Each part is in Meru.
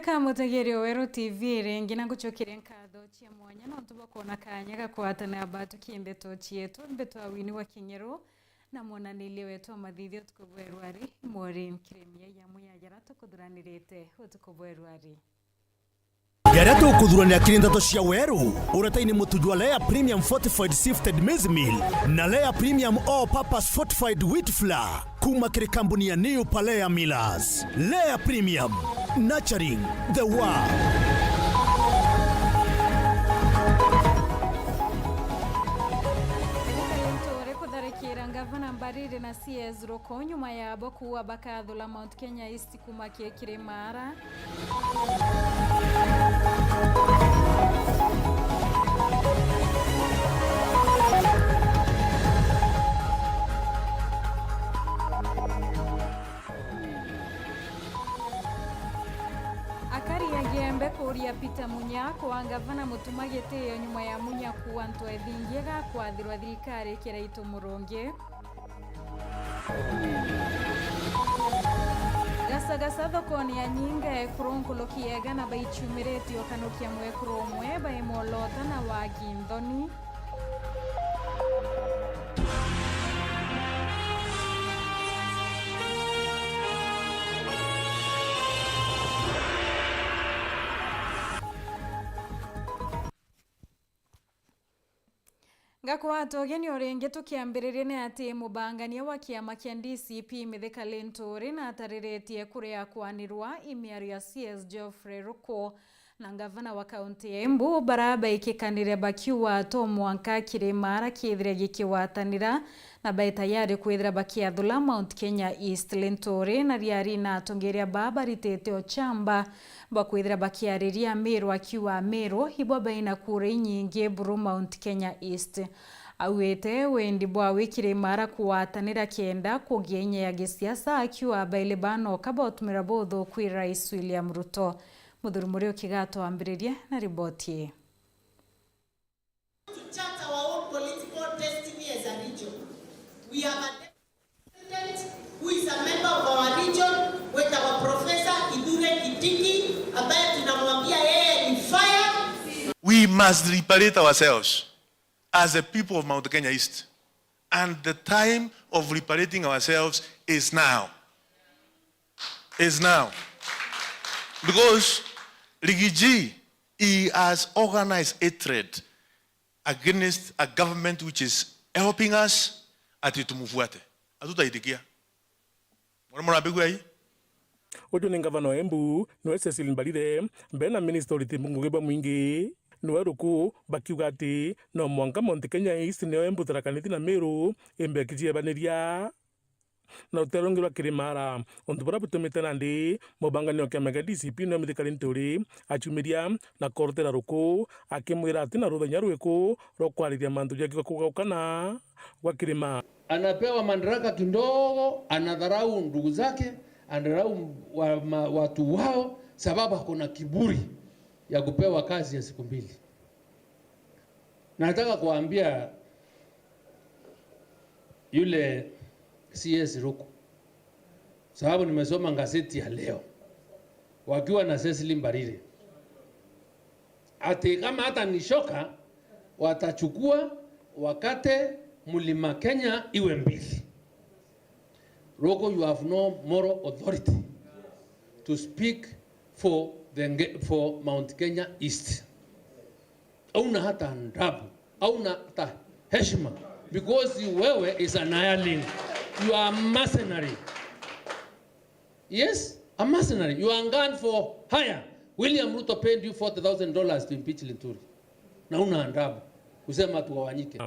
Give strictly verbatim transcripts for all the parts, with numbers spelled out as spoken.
Ka mutegeri o Weru T V ringi na ngucokeria nkatho cia mwanya nontu bwa kwona kanya ga kwatana batukie ndeto cietu, mbitwa Winnie wa Kinyeru, na mwonaniria wetu wa mathithio utuku bweru ari Maureen Kiremia ya Muyayara tukuthuranirite utuku bweru ari. Jaria tukuthurania kiri ndeto cia Weru, uretaini mutu jwa Lea Premium Fortified Sifted Maize Meal na Lea Premium All Purpose Fortified Wheat Flour kuma kiri kambuni ya New Palea Millers. Lea Premium, nurturing the world. Kutharikira Ngavana Mbarire na C S Ruku nyuma yabo kuuga bakathula Mount Kenya East kuma kiri Maara. Akari a Igembe kuuria Peter Munya kwa ngavana Mutuma gitio nyuma ya Munya kuuga antu ethingie gakwathirwa thirikari kiraitu murungi. Gasagasa thokoni ya Nyinga, ekuru nkuruki ya igana baichumiritie ukanukia mwekuru umwe bai mwolota na wagi nthoni. Ngakwata ugeni o ringi tukiambiriria ni ati mubangania wa kiama kia D C P Mithika Linturi natariritie kuria kwanirwa i miario ya C S Geoffrey Ruku na ngavana wa kaunti ya Embu, bara baikikanire bakiuga to mwanka kiri Maara kiithire gikiwatanira na bai tayari kwithira bakiathula Mount Kenya East. Linturi na riari na atongeria baa baritite uchamba bwa kwithira bakiariria Amiru, akiuga Amiru ibo baina kura inyingi buru Mount Kenya East. Auite wendi bwa wikiri Maara kuwatanira kenda kugia inya ya gisiasa, akiuga baili banoka bautumira buthuku i Rais William Ruto. Muthuri Muriuki gatwambiririe na riboti ii. To chart our own political destiny as a region. We have a president who is a member of our region, with our Professor Kithure Kindiki, ambaye tunamwambia yeye ni fire. We must liberate ourselves as the people of Mount Kenya East. And the time of liberating ourselves is now. Is now. Because Rigiji, he has organized hatred against a government which is helping us, ati tumufuate. Hatutaitikia. Mwana murambigua ii? Uju ni ngavana wa Embu, niwe Cecily Mbarire, mbere na minista uriti ngugi bwa mwingi, niwe Ruku, bakiuga ati no mwanka Mount Kenya East niyo Embu, Tharaka Nithi na Meru imbe kijiebaniria. Na rutere rungi rwa kiri Maara, untu buria butumite nandi mubangania wa kiama kia D C P niwe Mithika Linturi achumiria na korotera Ruku, akimwira ati na ruthenya rwiku rwa kwariria mantu ja kugaukana gwa kiri Maara. Anapewa madaraka kidogo, anadharau ndugu zake, anadharau wa, ma, watu wao, sababu ako na kiburi ya kupewa kazi ya siku mbili. Nataka kuambia yule C S Ruku, sababu nimesoma gazeti ya leo, wakiwa na Cecily Mbarire, ati kama hata ni shoka, watachukua wakate Mlima Kenya iwe mbili. Ruku, you have no moral authority to speak for the Nge-, for Mount Kenya East. Hauna hata adabu, hauna hata heshima, because wewe is an hireling. You are a mercenary. Yes, a mercenary. You are a gun for hire. William Ruto paid you forty thousand dollars to impeach Linturi. Na una adabu kusema tugawanyike.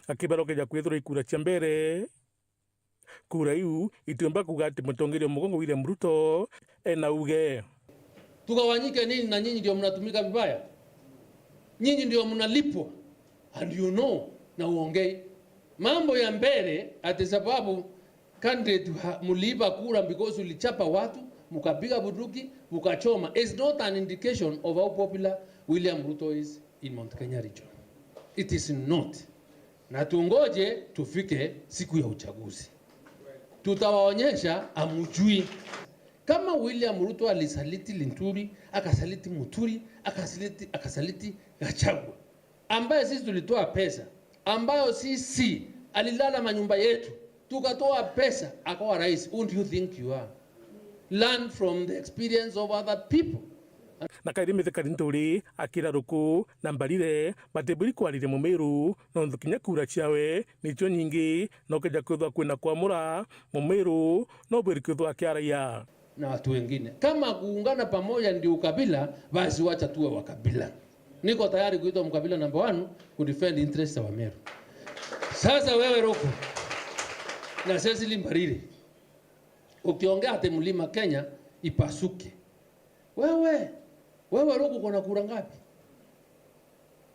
Akibarokeja kwithirwa ikura cia mbere, kura iu itiumba kuuga ati mutongeria wa mugongo William Ruto ena uge. Tugawanyike nini na nyinyi ndio mnatumika vibaya? Nyinyi ndio mnalipwa. And you know, na uongei. Mambo ya mbele ati sababu candidate ha-, muliiba kura because ulichapa watu, mukapiga bunduki, mukachoma, is not an indication of how popular William Ruto is in Mount Kenya region. It is not. Na tungoje tufike siku ya uchaguzi. Tutawaonyesha amujui. Kama William Ruto alisaliti Linturi, akasaliti Muturi, akasaliti, akasaliti Gachagua, ambaye sisi tulitoa pesa, ambayo sisi alilala manyumba yetu, tukatoa pesa, akawa rais. Who do you think you are? Learn from the experience of other people. Na kairi Mithika Linturi akira Ruku na Mbarire batibwiri kwariria Mumiru, nontu kinya kura ciawe nicio nyingi, na ukeja kwithwa kwina kwamura, Mumiru no bwiri kwithwa akiaraia. Na watu wengine. Kama kuungana pamoja ndio ukabila, basi wacha tuwe wa kabila. Niko tayari kuitwa mkabila number one kudefend interest ya Wameru. Sasa wewe Ruku na Cecily Mbarire, ukiongea ati Mlima Kenya ipasuke. Wewe, wewe Ruku uko na kura ngapi?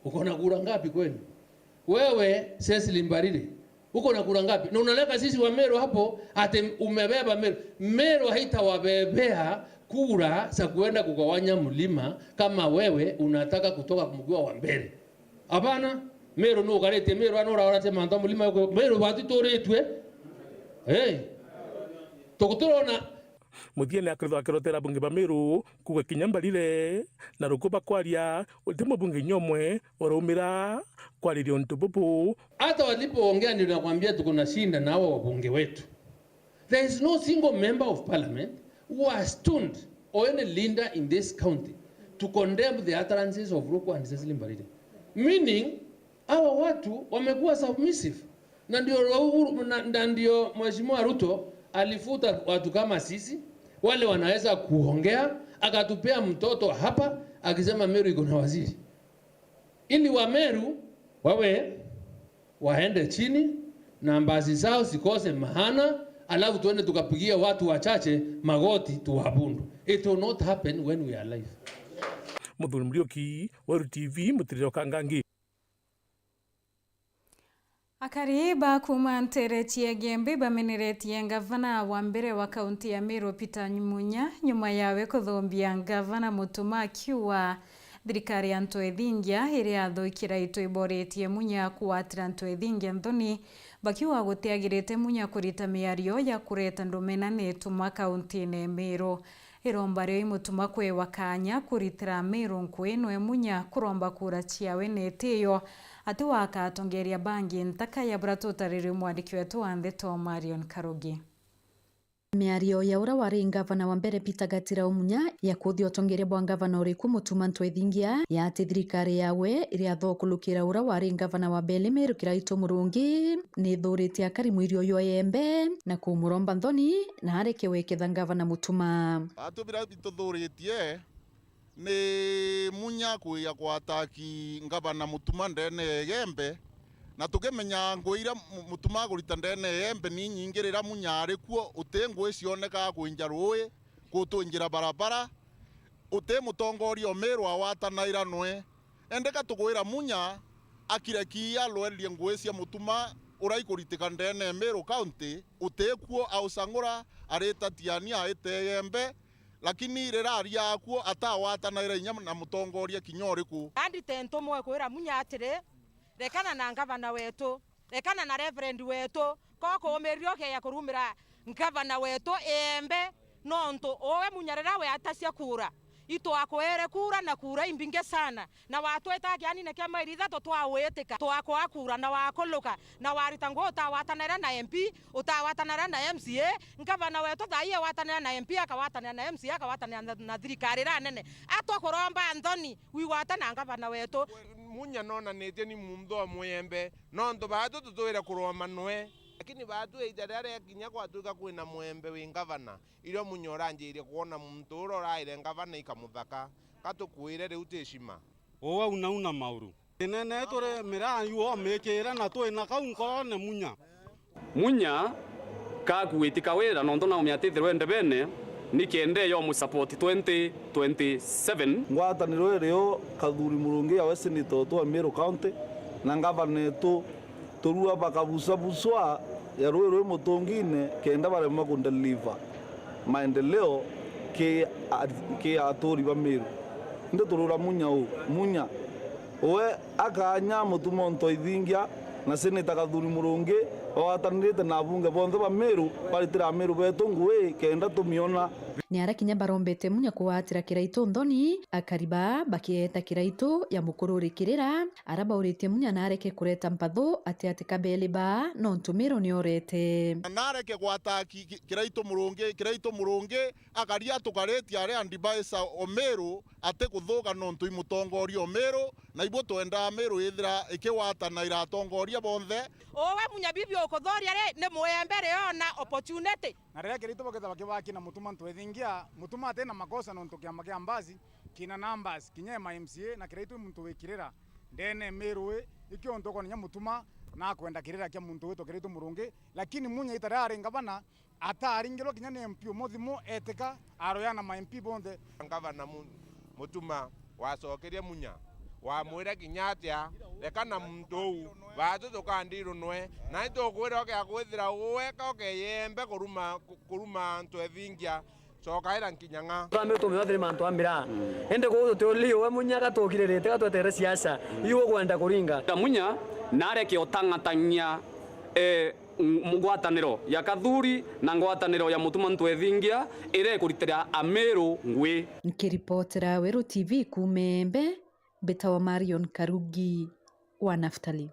Uko na kura ngapi kweli? Wewe Cecily Mbarire, uko na kura ngapi? Na unaleka sisi Wameru hapo ati umebeba Meru. Meru haitawabebea kura za kuenda kugawanya mlima kama wewe unataka kutoka mkiwa wa mbele. Hapana, Meru nukaritie, Meru anuraoratie mantu a mlima yuko, Meru batituritue. Hey. Tuguturona. Muthiene akrithwa akirotera bunge ba Meru kuga kinya Mbarire na Ruku bakwaria, uti mubunge inya umwe uraumira kwariria untu bubu. Hata walipoongea, ndio nakwambia tuko na shida na hao wabunge wetu. There is no single member of parliament who has stoned or any leader in this county to condemn the utterances of Ruku and Cecily Mbarire. Meaning, hawa watu wamekuwa submissive. Na ndio Uhuru, na, na ndio Mheshimiwa Ruto alifuta watu kama sisi, wale wanaweza kuongea, akatupea mtoto hapa akisema Meru iko na waziri. Ili Wameru wawe waende chini, nambasi zao zikose maana, alafu tuende tukapigia watu wachache magoti tuwabundu. It will not happen when we are alive. Muthuri Muriuki, Weru T V, Mutiriro Kangangi. Akari ba kuuma nteere cia Igembe bameneretie ngavana wa mbere wa kaunti ya Meru, Peter Munya, nyuma yawe kuthumbia ngavana Mutuma, akiuga thirikari ya Ntwethingia iria athukira itu iboretie Munya kugwatira Ntwethingia nthoni, bakiuga gutiagirite Munya kurita miario ya kureta ndumena na ituma kauntiine ya Meru. Iromba rio imutuma kwewa kaanya kuritira Meru nkui nwe Munya kuromba kura ciawe na itiyo, ati wakatongeria bangi ntaka ya bura tutariri mwandiki wetu wa ndeto Marion Karugi. Miario ya ura wari ngavana wa mbere Peter Gatirau Munya ya kuthia utongeria bwa ngavana uriku Mutuma Ntwethingia ya ati thirikari yawe iria athokulukira ura wari ngavana wa mbere Meru Kiraitu Murungi nithuritie akari mwirio jwa Igembe na kumuromba nthoni na areke weketha ngavana Mutuma. Atu bira bituthuritie ni Munya kwija kwataki ngavana Mutuma ndene ya Igembe, na tukimenya ngui iria Mu-, Mutuma agurita ndene ya Igembe ni nyingi. Riria Munya ari kuo, uti ngui cionekaa kwinja ruui, gutwinjira barabara, uti mutongoria o Meru awatanaira nwe. Indi ka tukwira Munya akire kiia alwererie ngui cia Mutuma uria ikuritika ndene ya Meru County, uti kuo, ausang'ura, arita Tiania, aite Igembe, lakini riria aria akuo atawatanaira inya na mutongoria kinya uriku. Andite ntumwa kwira Munya atiri, rekana na ngavana wetu, rekana na Reverend wetu, ko kuumirire ukeeja kurumira ngavana wetu Igembe, nontu uwe Munya riria we atacia kura, itwakuere kura na kura imbingi sana, na watwita kianine kia mairi ithatu twawitika, twakwaa kura na wakuluka, na warita ngui utawatanaira na M P, utawatanaira na M C A, ngavana wetu thaii awatanira na M P, akawatanira na M C A, akawatanira na, na thirikari iria nene. Atwa kuromba nthoni, wigwata na ngavana wetu. Munya nonanitie ni munthu o Mugembe, nontu baatu tutwire kuroma nwe. Lakini baatu iita riria riakinya gwatwika kwina Mugembe wi ngavana, irio Munya uranjirie kwona muntu uria uraire ngavana ikamuthaka, ka tukwire riu ti shima. Uwe unauna mauru. Inene turi miraa yu omikire na twina kau nkorone Munya. Munya kakuiti kawira nontu naumia atithirwe ndebene ni kenda yo mu support twenty twenty-seven. Ngwataniro irio Kathuri Murungi yawe senator wetu wa Meru County na ngavana wetu turua bakabucabucwa ya rui rwi mutungine kenda barema kudeliver maendeleo ki a-, ki aturi ba Meru. Indi turura Munya u, Munya. Uwe akanya Mutuma Ntwethingia na Senator Kathuri Murungi bagwatanirite na abunge bonthe ba Meru baritira Ameru betu ngui kenda tumiona Ni aria kinya barombete Munya kugwatira Kiraitu nthoni, akari baa bakieta Kiraitu ya mukururi kirira, aria bauritie Munya nareke kureta mpathu ati ati kabeli baa nontu Miru niorete. Na nareke gwata ki-, ki-, Kiraitu Murungi, Kiraitu Murungi, akari atukaritie aria advisor o Miru ati kuthuka nontu i mutongoria o Miru, na ibu twendaa Miru ithira ikigwata na iratongoria bonthe. Uwe Munya bibi ukuthoria ri, ni muembe riona opportunity. Na riria Kiraitu bakethira bakibakina Mutuma Ntwethingia, Mutuma ati na makosa nontu kiama kia Mbasi kina numbers, kinya ma M C A na Kiraitu i muntu wi kirira ndene Miru ii, ikio ntu ukoona kinya Mutuma nakwenda kirira kia muntu witwa Kiraitu Murungi, lakini Munya ita riria ari ngavana, ataringirwe kinya ni M P umwe thimu etika, aroyana ma M P bonthe. Ngavana Mu-, Mutuma wacokerie Munya, wamwira kinya atia, reka na muntu uu, baatu tukandirunwe, na itukwira ukeya kwithira uweka ukeyembe kuruma, ku-, kuruma Ntwethingia, cokaira nkinya ng'a. Twambe tumiwa thiri mantu a miraa. Indi kuu tutiulii uwe Munya gatukiririte gatwetere siasa. Iu ukwenda kuringa. Munya nareke utang'atang'ia, eh, ng-, ngwataniro ya Kathuri na ngwataniro ya Mutuma Ntwethingia iria ikuritira Amiru ngui. Nkiripotera Weru T V kuuma Embe, mbitawa Marion Karugi wa Naftali.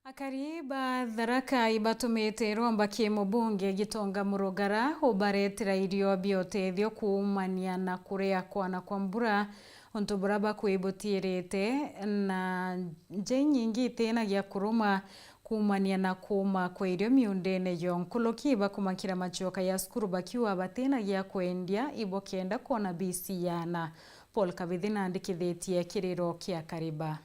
Akari ba Tharaka ibatumite iromba ki mubunge Gitonga Murugara ubaretera irio bia utethio kuumania na kuria kwana kwa mbura, untu buria bakwibutiirite na nja inyingi itinagia kuruma kuumania na kuuma kwa irio miundene yo. Nkuluki bakumakira machoka ya cukuru bakiuga batina gia kwendia ibo kenda kwona bisi yana. Paul Kabithi naandikithitie kiriro kia Kariba.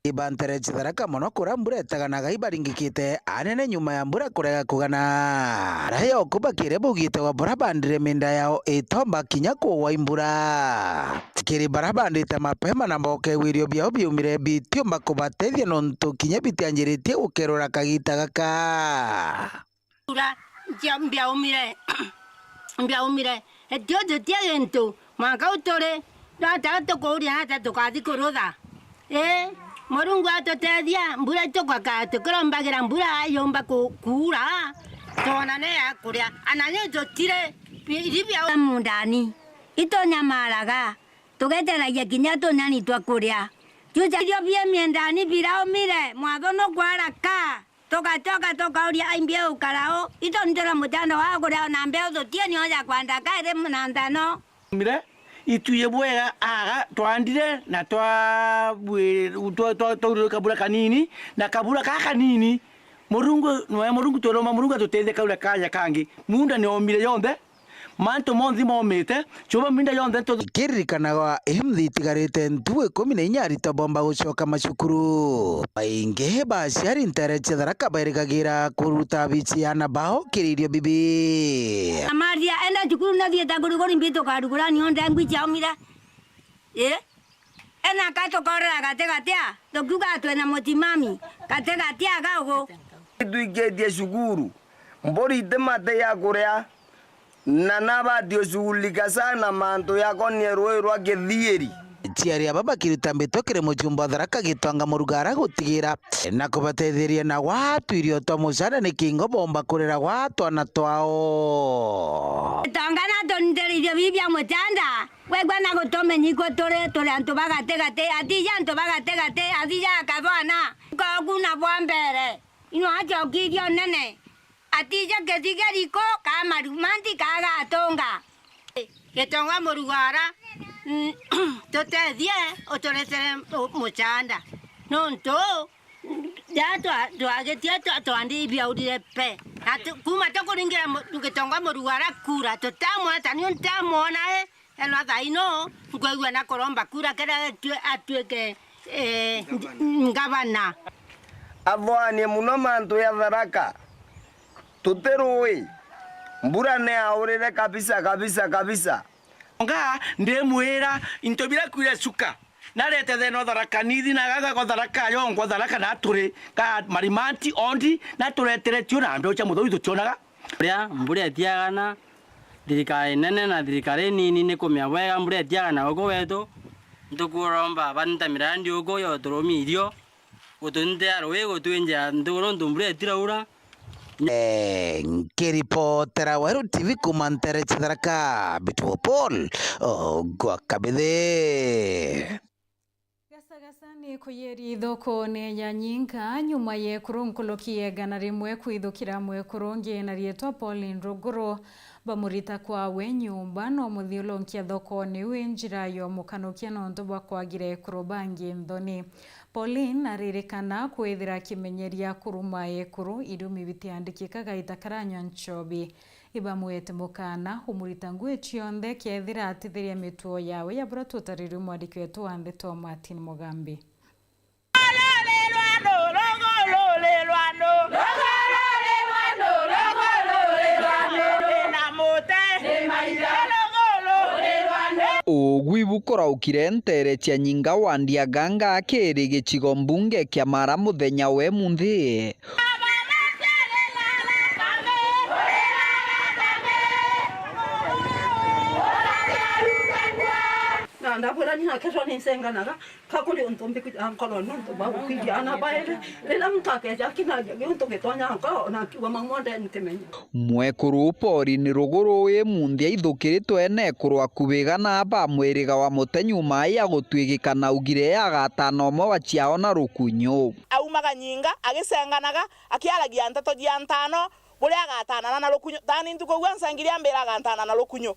Ibantere Tharaka mono kuria mbura itaganaga ibaringikite anene nyuma ya mbura kurega kugana. Aria yoku bakire bugite wa bura bandire minda yao itomba kinya kugwa i mbura. Kiri bara bandite mapema na mboke wirio biao biumire bitiumba kubatethia nontu kinya bitianjiritie gukerura kagita gaka. Mbura, nja-, mbiaumire, mbiaumire. Etio tutie gintu, mwanka u turi, no ata tukuuria ata tukathi kurutha. Ii, Murungu atutethia, mbura itukaka, tukirombagira mbura yumba ku-, kuura, twona ni ya kuria. Ana ni tutire, bi-, iria bia mundani, itunyamaraga, tugeteragia kinya tunyani twa kuria. Juja irio bie miendani biraumire, mwatho nukwaraka. Tugacoka tukauria, ai mbia ukara u? Itonitira muchanda wa kuria ona mbeu tutie nio ya kwanda kairi na nthano. Mire, itwije bwega aga twandire na twa-, bwi-, twa-, twa-, twaurire kabura kanini, na kabura ka kanini, Murungu, nwe Murungu tweroma Murungu atutethie kaura kaja kangi. Munda ni omire yonthe, mantu monthe momite, cuba minda yonthe ntu- Ikiririkanagwa, ii mthi itigarite ntuku ikumi na inya arito bomba gucoka macukuru. Baingi ba aciari ntere cia Tharaka bairigagira kuruta bici ana bao kiri irio bibi. Amaria, enda cukuru nathiite kuruguri mbi tukarugura nionthe ngui ciaumire. Ii? Ena ka tukorera gatigati a, tukiuga twina mutimami, gatigati a gaugu. Itwikitie cukuru, mburi itimate ya kuria, na nabati ucughulika sana mantu yakonie rui rwa kithiiri. Aciari aba bakiruta mbito kiri muchumba wa Tharaka Gitonga Murugara gutigira na kubatetheria na gwatwirio twa mucanda ni kingo bomba kurera gwa twana twao. Gitonga natunitiririo bibi bia mucanda. Wegua na gutumenya ikwe turi, turi antu ba gatigati, atija antu ba gatigati, atija akabwana. Kogu na bwa mbere, ino acokirie unene, atija kithigeri ku ka marumanti ka gatunga. Gitonga Murugara, mm, tutethie uturetere u-, mucanda. Nontu, ja twa-, twagitie twa-, twandi ibiaurire pe. Na tu-, kuma tukuringira mu-, Gitonga Murugara kura, tutamwona, ta niu ntamwona, eh. Eno thaino, nkwigua na kuromba kura kira atue-, atuike, eh, ngavana. Athwanie muno mantu ya Tharaka. Tutirui. Mbura ni yaurire kabisa, kabisa, kabisa. Nga ndimwira, into bira kwire cuka. Narete thena o Tharaka nithi na gaga go Tharaka yongwa Tharaka na turi ka marimanti ondi na turetere tio na mbeu cia muthoi tutionaga. Ria mbura itiagana, thirikari nene na thirikari nini ni kumia bwega mbura itiagana guku gwetu, ntukuromba banita mirandi guku yo turumi irio, gutuntea rui gutwinjia nthiguru nontu mbura itiraura, Eh, nkiripotera Weru T V kuuma ntere cia Tharaka, Mbitwo Paul, o, gwa Kabithi. Gasagasa ni kuyeria ithokone ya Nyinga nyuma ya ekuru nkuruki ya igana rimwe kwithukira mwekuru ungi na riitwa Pauline Ruguru, bamurita kwawe nyumba na umuthiurunkia thokone iu i njira ya umukanukia nontu bwa kwagira ekuru bangi nthoni. Pauline aririkana kwithira akimenyeria kuruma ekuru irumi bitiandikikaga ita karanywa nchobi. Ibamwete mukana umurita ngui cionthe kethira atithiria mituo yawe ya buria tutariri mwandiki wetu wa ndeto Martin Mugambi. Ugwi bukuraukire ntere cia Nyinga wa Ndiaganga kiri gicigo mbunge kia Mara muthenya we munthi. Na ndabwira ni nakethwa ni ncenganaga, ka kuri untu mbikuja nkoro nontu bwa gukwithia ana bairi, riria muntu akeja akinagia giuntu gitonya nkoro, na akiuga, "Mama, onde ntimenya." Mwekuru Pauline Ruguru wi munthi aithukiritwe ene ekuru akubiga na ba mwiriga wa Mutenyu mai agutwigika na augire agatana umwe wa ciao na rukunyu. Aumaga Nyinga agicenganaga, akiaragia nteto cia ntano, buria agatanana na rukunyu. Tani ntuku iu ancengirie ambira agantana na rukunyu.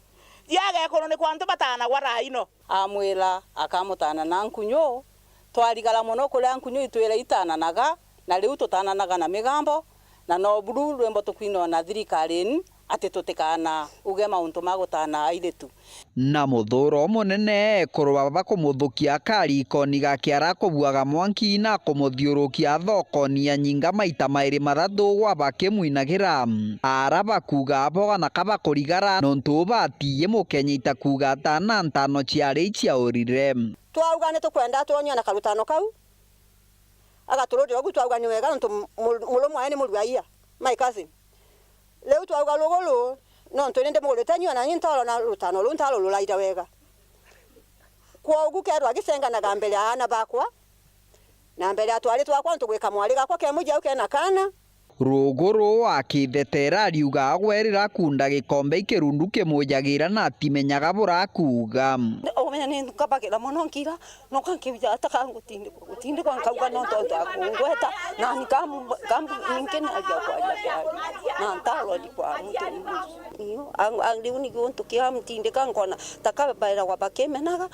Jiaga ekuru ni kwantu batanagwa raino. Amwira akamutana na nkunyu, twarigara mono kuria nkunyu itwira itananaga, na riu tutananaga na migambo, na no buru rwimbo tukwinwa na thirikarini, ati tutikana uge mauntu ma gutana airitu. Na muthuro munene, ekuru baba kumuthukia karikoni gake arakubuaga mwanki na kumuthiurukia thokoni ya Nyinga maita mairi mathatu gwa bakimwinagira. Ara bakuuga aboga na kaba kurigara, nontu batiye mukenya ita kuuga atana ntano ciari iciaurire. Twauga ni tukwenda twonywe na karutano kau, agatururira ugu, twauga ni wega, nontu mu-, mu-, murumwa ae ni murwaia, my cousin. Riu twauga ruguru, nontu ni ndimugurite nyua, na ni ntaurona rutano ruu ntarururaira wega. Kwogu keerwa agicenganaga mbere ya aana bakwa, na mbere ya twari twakwa, nontu gwika mwari gakwa ke mujiu kena kaana. Ruguru akithetera ariuga agwerira akunda gikombe ikirundu kimujagira na atimenyaga burakuuga. Umenya ni nkabagira mono nkira, noka nkiuja ataka ngutindikwa, gutindikwa nkauga no tontu akungweta, na nikamu-, nkamu-, nkinagia kwaria kwaria, na ntarori kwa muntu. Iyo, ang-, ang-, riu ni giuntu kia mutindika nkona, taka bairagwa bakimenaga,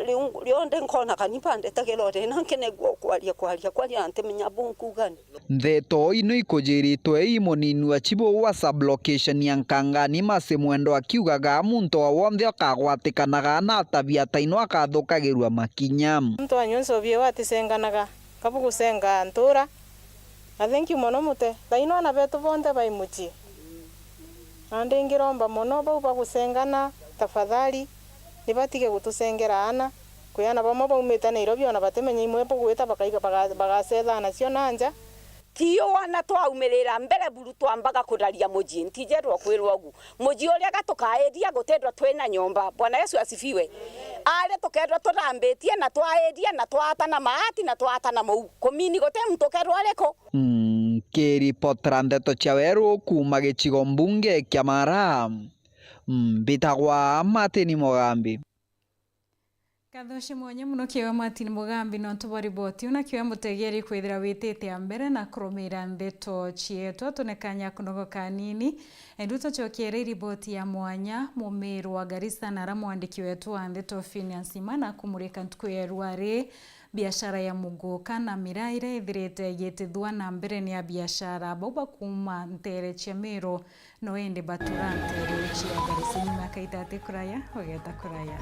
riu rionthe nkona kani bandetagira uri na nkenegua kwaria kwaria kwaria na ntimenya bu nkuuga ni. Ntheto ino ikujiritwe i munini wa chibu wa sub-location ya Nkangani, Masi Mwendo, akiugaga muntu o wonthe ukagwatikanaga na tabia ta ino akathukagirua makinya. Muntu anyua nchobi iu aticenganaga, kabu gucenga ntura. Na thank you mono mute. Thaino ana betu bonthe bai mucii. Na ndingiromba mono bau bagucengana, tafadhali, nibatige gutucengera ana. Kwi ana bamwe baumite Nairobi, ona batimenya imwe bugwita bakaiga-, baga-, bagacetha nacio na nja. Ti wana twaumirira mbere buru twambaga kuraria mucii, ntijerwa kwirwa ugu. Mucii uria ga tukairia gutendwa twina nyomba. Bwana Yesu asifiwe. Ari tukendwa turambitie na twairia na twaatana maati na twaatana mou. Kumini guti muntu ukerwa ariku. Nkiripotera ndeto cia weru kuuma gicigo mbunge kia Mara, mbitagwa Martin Mugambi. Nkatho cia mwanya mono kiwe Martin Mugambi nontu bwa riboti iu, na kiwe mutegeri kwithira witite a mbere na kurumira ndeto cietu. Tune kanya kunogoka kanini, endu tucokiere riboti ya mwanya. Mumiru wa Garissa na ara mwandiki wetu wa ndeto Phineas Imana kumurika ntuku ya rwari. Biashara ya muguka na miraa iria ithirite igitithua na mbere ni abiashara bau ba kuuma nteere cia Miru, no indi batura nteere cia Garissa. Nyuma ya kaita ati kuraya, ugeeta kuraya.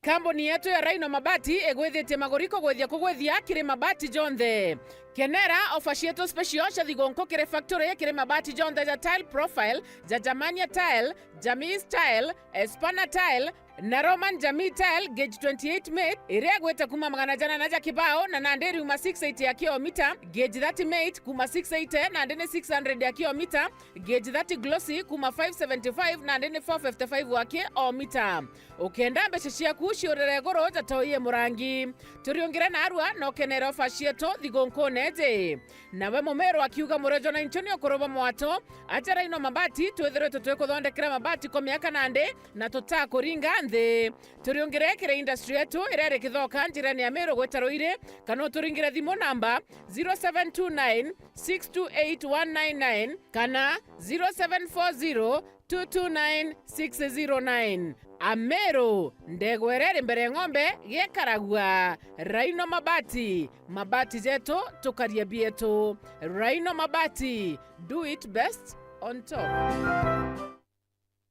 Kambuni yetu ya Rhino Mabati igwithitie maguri kugwithia kugwithia kiri mabati jonthe. Kenera ofa cietu special cia thigunku kiri factory kiri mabati jonthe ja tile profile, ja Germania tile, Jamis tile, Espana tile, Na Roman Jamii Tile gauge twenty-eight mate, iria igwite kuma magana jana na ja kibao, na nandi iriuma six eighty ya kilomita, gauge thirty mate kuma six eighty, nandi ni six hundred ya kilomita, gauge thirty glossy kuma five seventy-five, nandi ni four fifty-five wa kilomita. Ukenda mbeca ciaku ciurire iguru, jata uiye Murangi. Turiungire narua na ukenere ofa cietu thigunkune iji. Nawe Mumiru akiuga, murejo na inchu ni ukuru bwa mwato, aja Rhino Mabati, twithiritwe twikuthondekera mabati kwa miaka nandi, na tutakuringa nthi. Turiungire kiri industry yetu iria iri Kithoka, njirene ya Miru gwita Ruiri, kana uturingire thimu namba zero seven two nine, six two eight, one nine nine kana zero seven four zero, two two nine, six zero nine. Ameru, ndegwa iria iri mbere ya ng'ombe gikaragua. Rhino Mabati, mabati jetu, tukaria bietu. Rhino Mabati, do it best on top.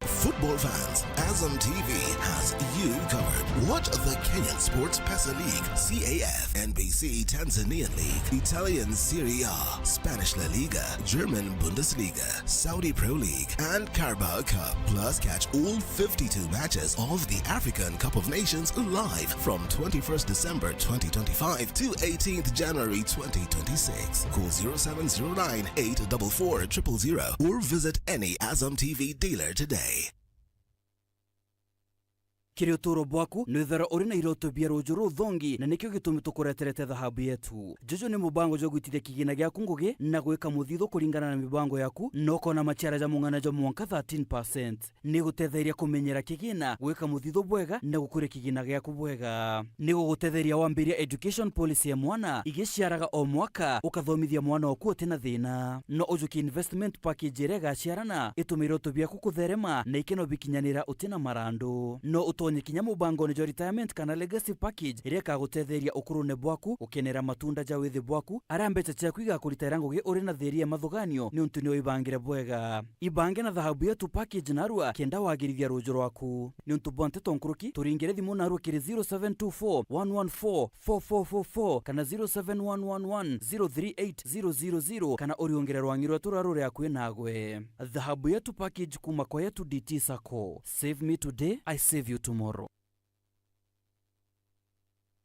Football fans, Azam T V has you covered. Watch the Kenyan Sports Pesa League, C A F, N B C Tanzanian League, Italian Serie A, Spanish La Liga, German Bundesliga, Saudi Pro League, and Carabao Cup. Plus, catch all fifty-two matches of the African Cup of Nations live from twenty-first December twenty twenty-five to eighteenth January twenty twenty-six. Call zero seven zero nine, eight double four, triple zero or visit any Azam T V dealer today. Kiri uturo bwaku, nwithagirwa uri na iroto bia ruuju ruthongi, na nikio gitumi tukureterete thahabu yetu. Juju ni mubango jwa gwitithia kigina giaku ngugi na gwika muthithu kuringana na mibango yaku, na ukona maciara ja mung'ana jwa mwanka thirteen percent. Ni gutetheria kumenyera kigina, gwika muthithu bwega, na gukuria kigina giaku bwega. Ni gugutetheria wambiria education policy ya mwana, igiciaraga o mwaka, ukathomithia mwana oku uti na thina. No ujukie investment package iria igaciarana, itume iroto biaku kutherema na ikeno bikinyanira uti na marandu. No utonye kinya mubangone jwa retirement kana legacy package iria ikagutetheria ukurune bwaku, ukenera matunda ja withi bwaku, aria mbeca ciaku igakuritaira ngugi uri na thiri ya mathuganio niuntu ni wibangire bwega. Ibange na Thahabu Yetu Package narua kenda wagirithia ruuju rwaku. Niuntu bwa nteto nkuruki, turingire thimu narua kiri zero seven two four, one one four, four four four four kana zero seven one one one, zero three eight zero zero zero, kana uriungire rwang'i rwetu ruria ruri akui nagwe. Thahabu Yetu Package kuuma kwa Yetu D T Sacco. Save me today, I save you tomorrow.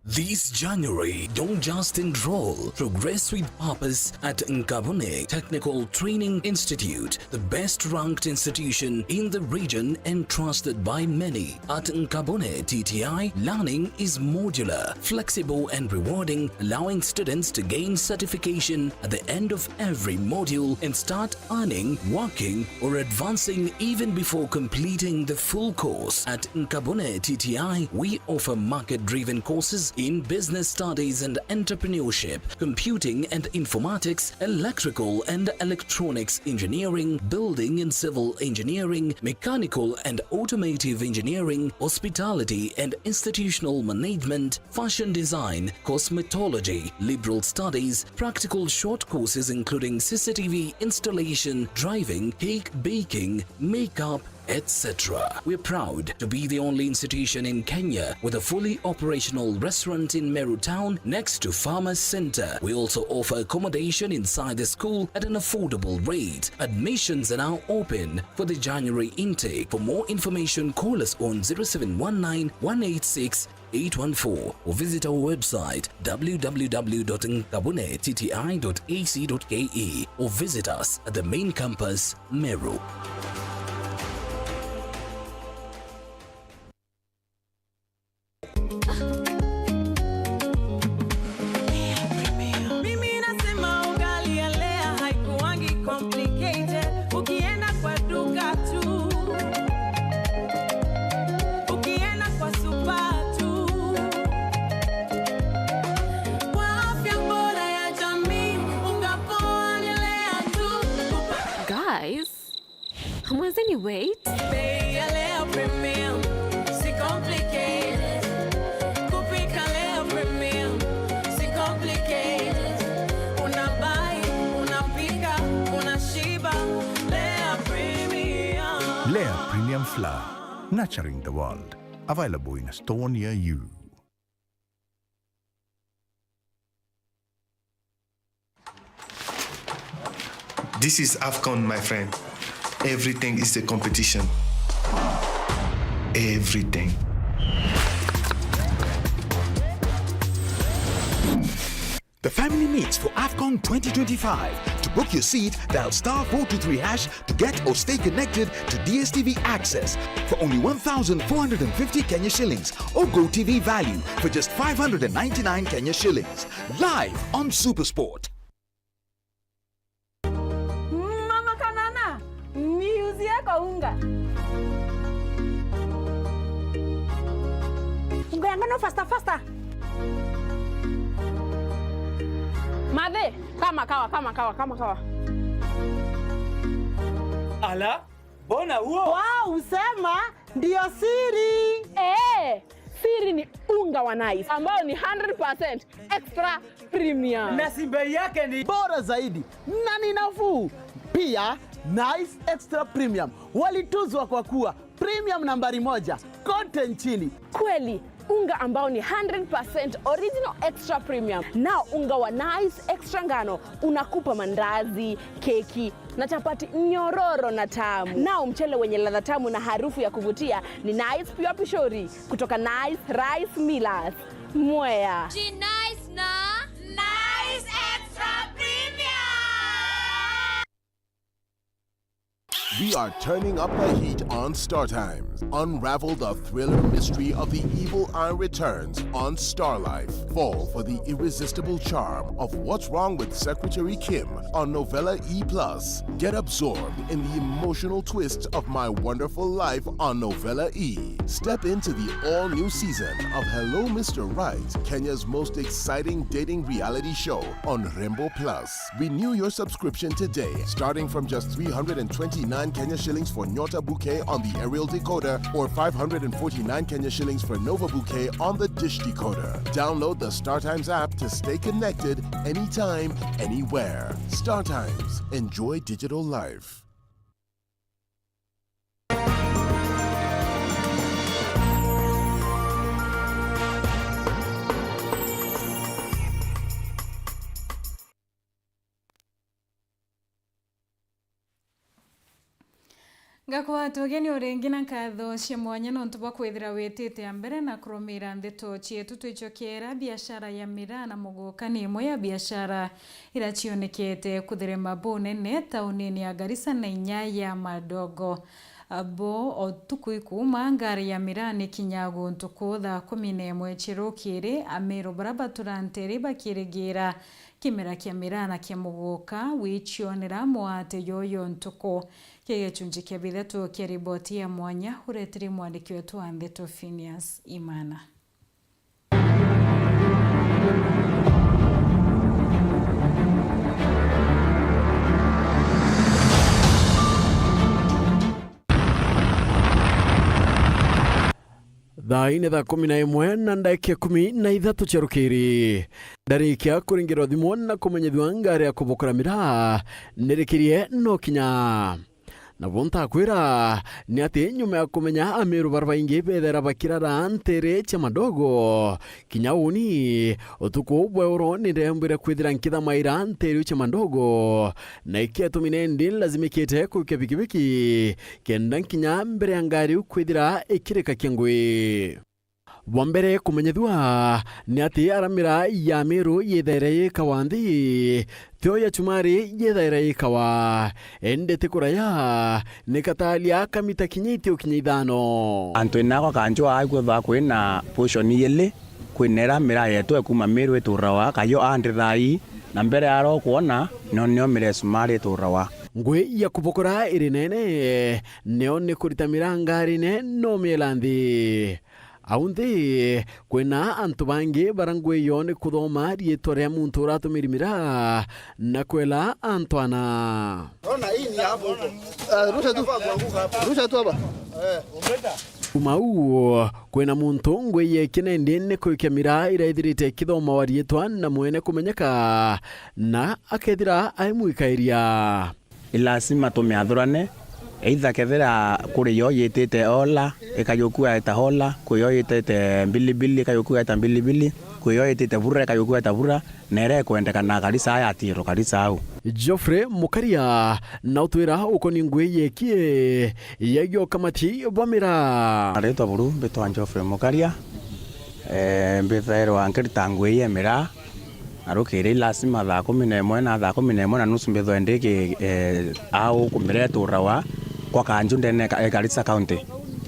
This January, don't just enroll, progress with purpose at Nkabune Technical Training Institute, the best ranked institution in the region and trusted by many. At Nkabune T T I, learning is modular, flexible and rewarding, allowing students to gain certification at the end of every module and start earning, working, or advancing even before completing the full course. At Nkabune T T I, we offer market-driven courses in business studies and entrepreneurship, computing and informatics, electrical and electronics engineering, building and civil engineering, mechanical and automotive engineering, hospitality and institutional management, fashion design, cosmetology, liberal studies, practical short courses including C C T V installation, driving, cake baking, makeup, et cetera. We're proud to be the only institution in Kenya with a fully operational restaurant in Meru Town next to Farmers Center. We also offer accommodation inside the school at an affordable rate. Admissions are now open for the January intake. For more information, call us on zero seven one nine, one eight six, eight one four or visit our website w w w dot nkabune t t i dot a c dot k e or visit us at the main campus, Meru. Mimi nasema ugali ya Lea haikuwangi complicated. Ukienda kwa duka tu, ukienda kwa supa tu, kwa afya bora ya jamii, unga poa ni Lea tu. Guys, Mwenzeni, wait. Bei ya Lea Premium, si complicated. Kupika Lea Premium, si complicated. Una buy, unapika, unashiba. Lea Premium. Lea Premium Flour, nurturing the world. Available in a store near you. This is AFCON, my friend. Everything is a competition. Everything. The family meets for AFCON twenty twenty-five. To book your seat, dial star four two three hash to get or stay connected to D S T V access for only one thousand four hundred and fifty Kenya shillings, or Go T V value for just five hundred and ninety-nine Kenya shillings. Live on Supersport. Mama Kanana, niuzie kaunga. Unga ya ngano faster, faster. Mathe, kama kawa, kama kawa, kama kawa. Ala, mbona huo? Wow, usema ndio siri. Eh, siri ni unga wa Nice ambao ni hundred percent extra premium. Na si bei yake ni bora zaidi na ni nafuu. Pia, Nice Extra Premium walituzwa kwa kuwa premium nambari moja kote nchini. Kweli, unga ambao ni hundred percent original extra premium. Nao unga wa Nice Extra ngano unakupa mandazi, keki na chapati nyororo na tamu. Nao mchele wenye ladha tamu na harufu ya kuvutia ni Nice Pure Pishori kutoka Nice Rice Millers, Mwea. Ji Nice na Nice Extra Premium. We are turning up the heat on Star Times. Unravel the thriller mystery of the evil eye returns on Star Life. Fall for the irresistible charm of What's Wrong with Secretary Kim on Novella E plus. Get absorbed in the emotional twists of My Wonderful Life on Novella E. Step into the all-new season of Hello Mister Right, Kenya's most exciting dating reality show on Rembo Plus. Renew your subscription today, starting from just three hundred and twenty-nine Kenya shillings for Nyota Bouquet on the aerial decoder or five hundred and forty-nine Kenya shillings for Nova Bouquet on the dish decoder. Download the StarTimes app to stay connected anytime, anywhere. StarTimes. Enjoy digital life. Ngakwata ugeni uringi na nkatho cia mwanya nontu bwa kwithira witite a mbere na kurumira ndeto cietu. Twicokeera, biashara ya miraa na muguka ni imwe ya biashara iria cionekete kutherema bunene taunini ya Garissa na inya ya Madogo. Bo utuku ikuuma, ngari ya miraa ni kinya guntu ku thaa kumi na imwe cia rukiri, Ameru baria batura nteere bakirigira kimera kia miraa na kia muguka wicionera mwate yoyo ntuku. Ki gicunji kia bithatu kia riboti ya mwanya uretire mwandiki wetu wa ndeto Phineas Imana. Thaa ine, thaa kumi na imwe na ndagika ikumi na ithatu cia rukiri. Ndarikia kuringirwa thimu na kumenyithua ngari ya kubukura miraa nirikirie no kinya. Nabo ntakwira ni ati nyuma ya kumenya Ameru baria baingi bethaira bakirara nteere cia Madogo, kinya uuni utuku bwa uro ni ndembwire kwithira nkithamaira nteere iu cia Madogo, na ikiatumine ndi nlazimikite kuikia pikipiki kenda nkinya mbere ya ngari iu kwithira ikirikakia ngui. Bwa mbere kumenyethua ni ati aria miraa ya Meru yithaira yikawa nthi, tio ya Chumari yithaira yikawa. Indi ti kuraya, ni katalia kamita kinya itio kinya ithano. Antu inakwa kanjwa aigua kwina portion ijiri, kwina iria miraa yetu ekuma Meru iturawa, kayo andi thai, na mbere ya ro kwona, nio nio miraa ya Chumari iturawa. Ngui ya kubokora iri nene, nio ni kurita miraa ngarine no miela nthi. Au nthi, kwina antu bangi baria ngui yo ni kuthoma riitwa ria muntu uratumiri miraa na kwela antu ana. Ona hii ni hapo huko. Ah, rusha tu. Rusha tu hapa. Eh. Kuma uu, kwina muntu ngui yekine ndi ni kuikia miraa iraithirite ikithomawa riitwa na mwene kumenyeka, na akethira aimwikairia. Ni lazima tumiathurane, either kethira kuri yo yitite Ola, ikayukua ita Ola, kwi yo yitite Mbilibili, ikayukua ita Mbilibili, Kwiyo itite bura, eka yukweta bura, na iria ikwendekana Karisa aya atiro Karisa au. Geoffrey Mukaria na utwira ukoni ngui yeki ya giokamati bwa miraa. Aritwa buru mbitwa Geoffrey Mukaria, eh, mbithairwa nkirita ngui ya miraa, na rukiri lazima thaa kumi na imwe na thaa kumi na imwe na nusu mbithwa ndiki, eh, au kumiretura wa kwa kanju ndene ka-, Karisa County.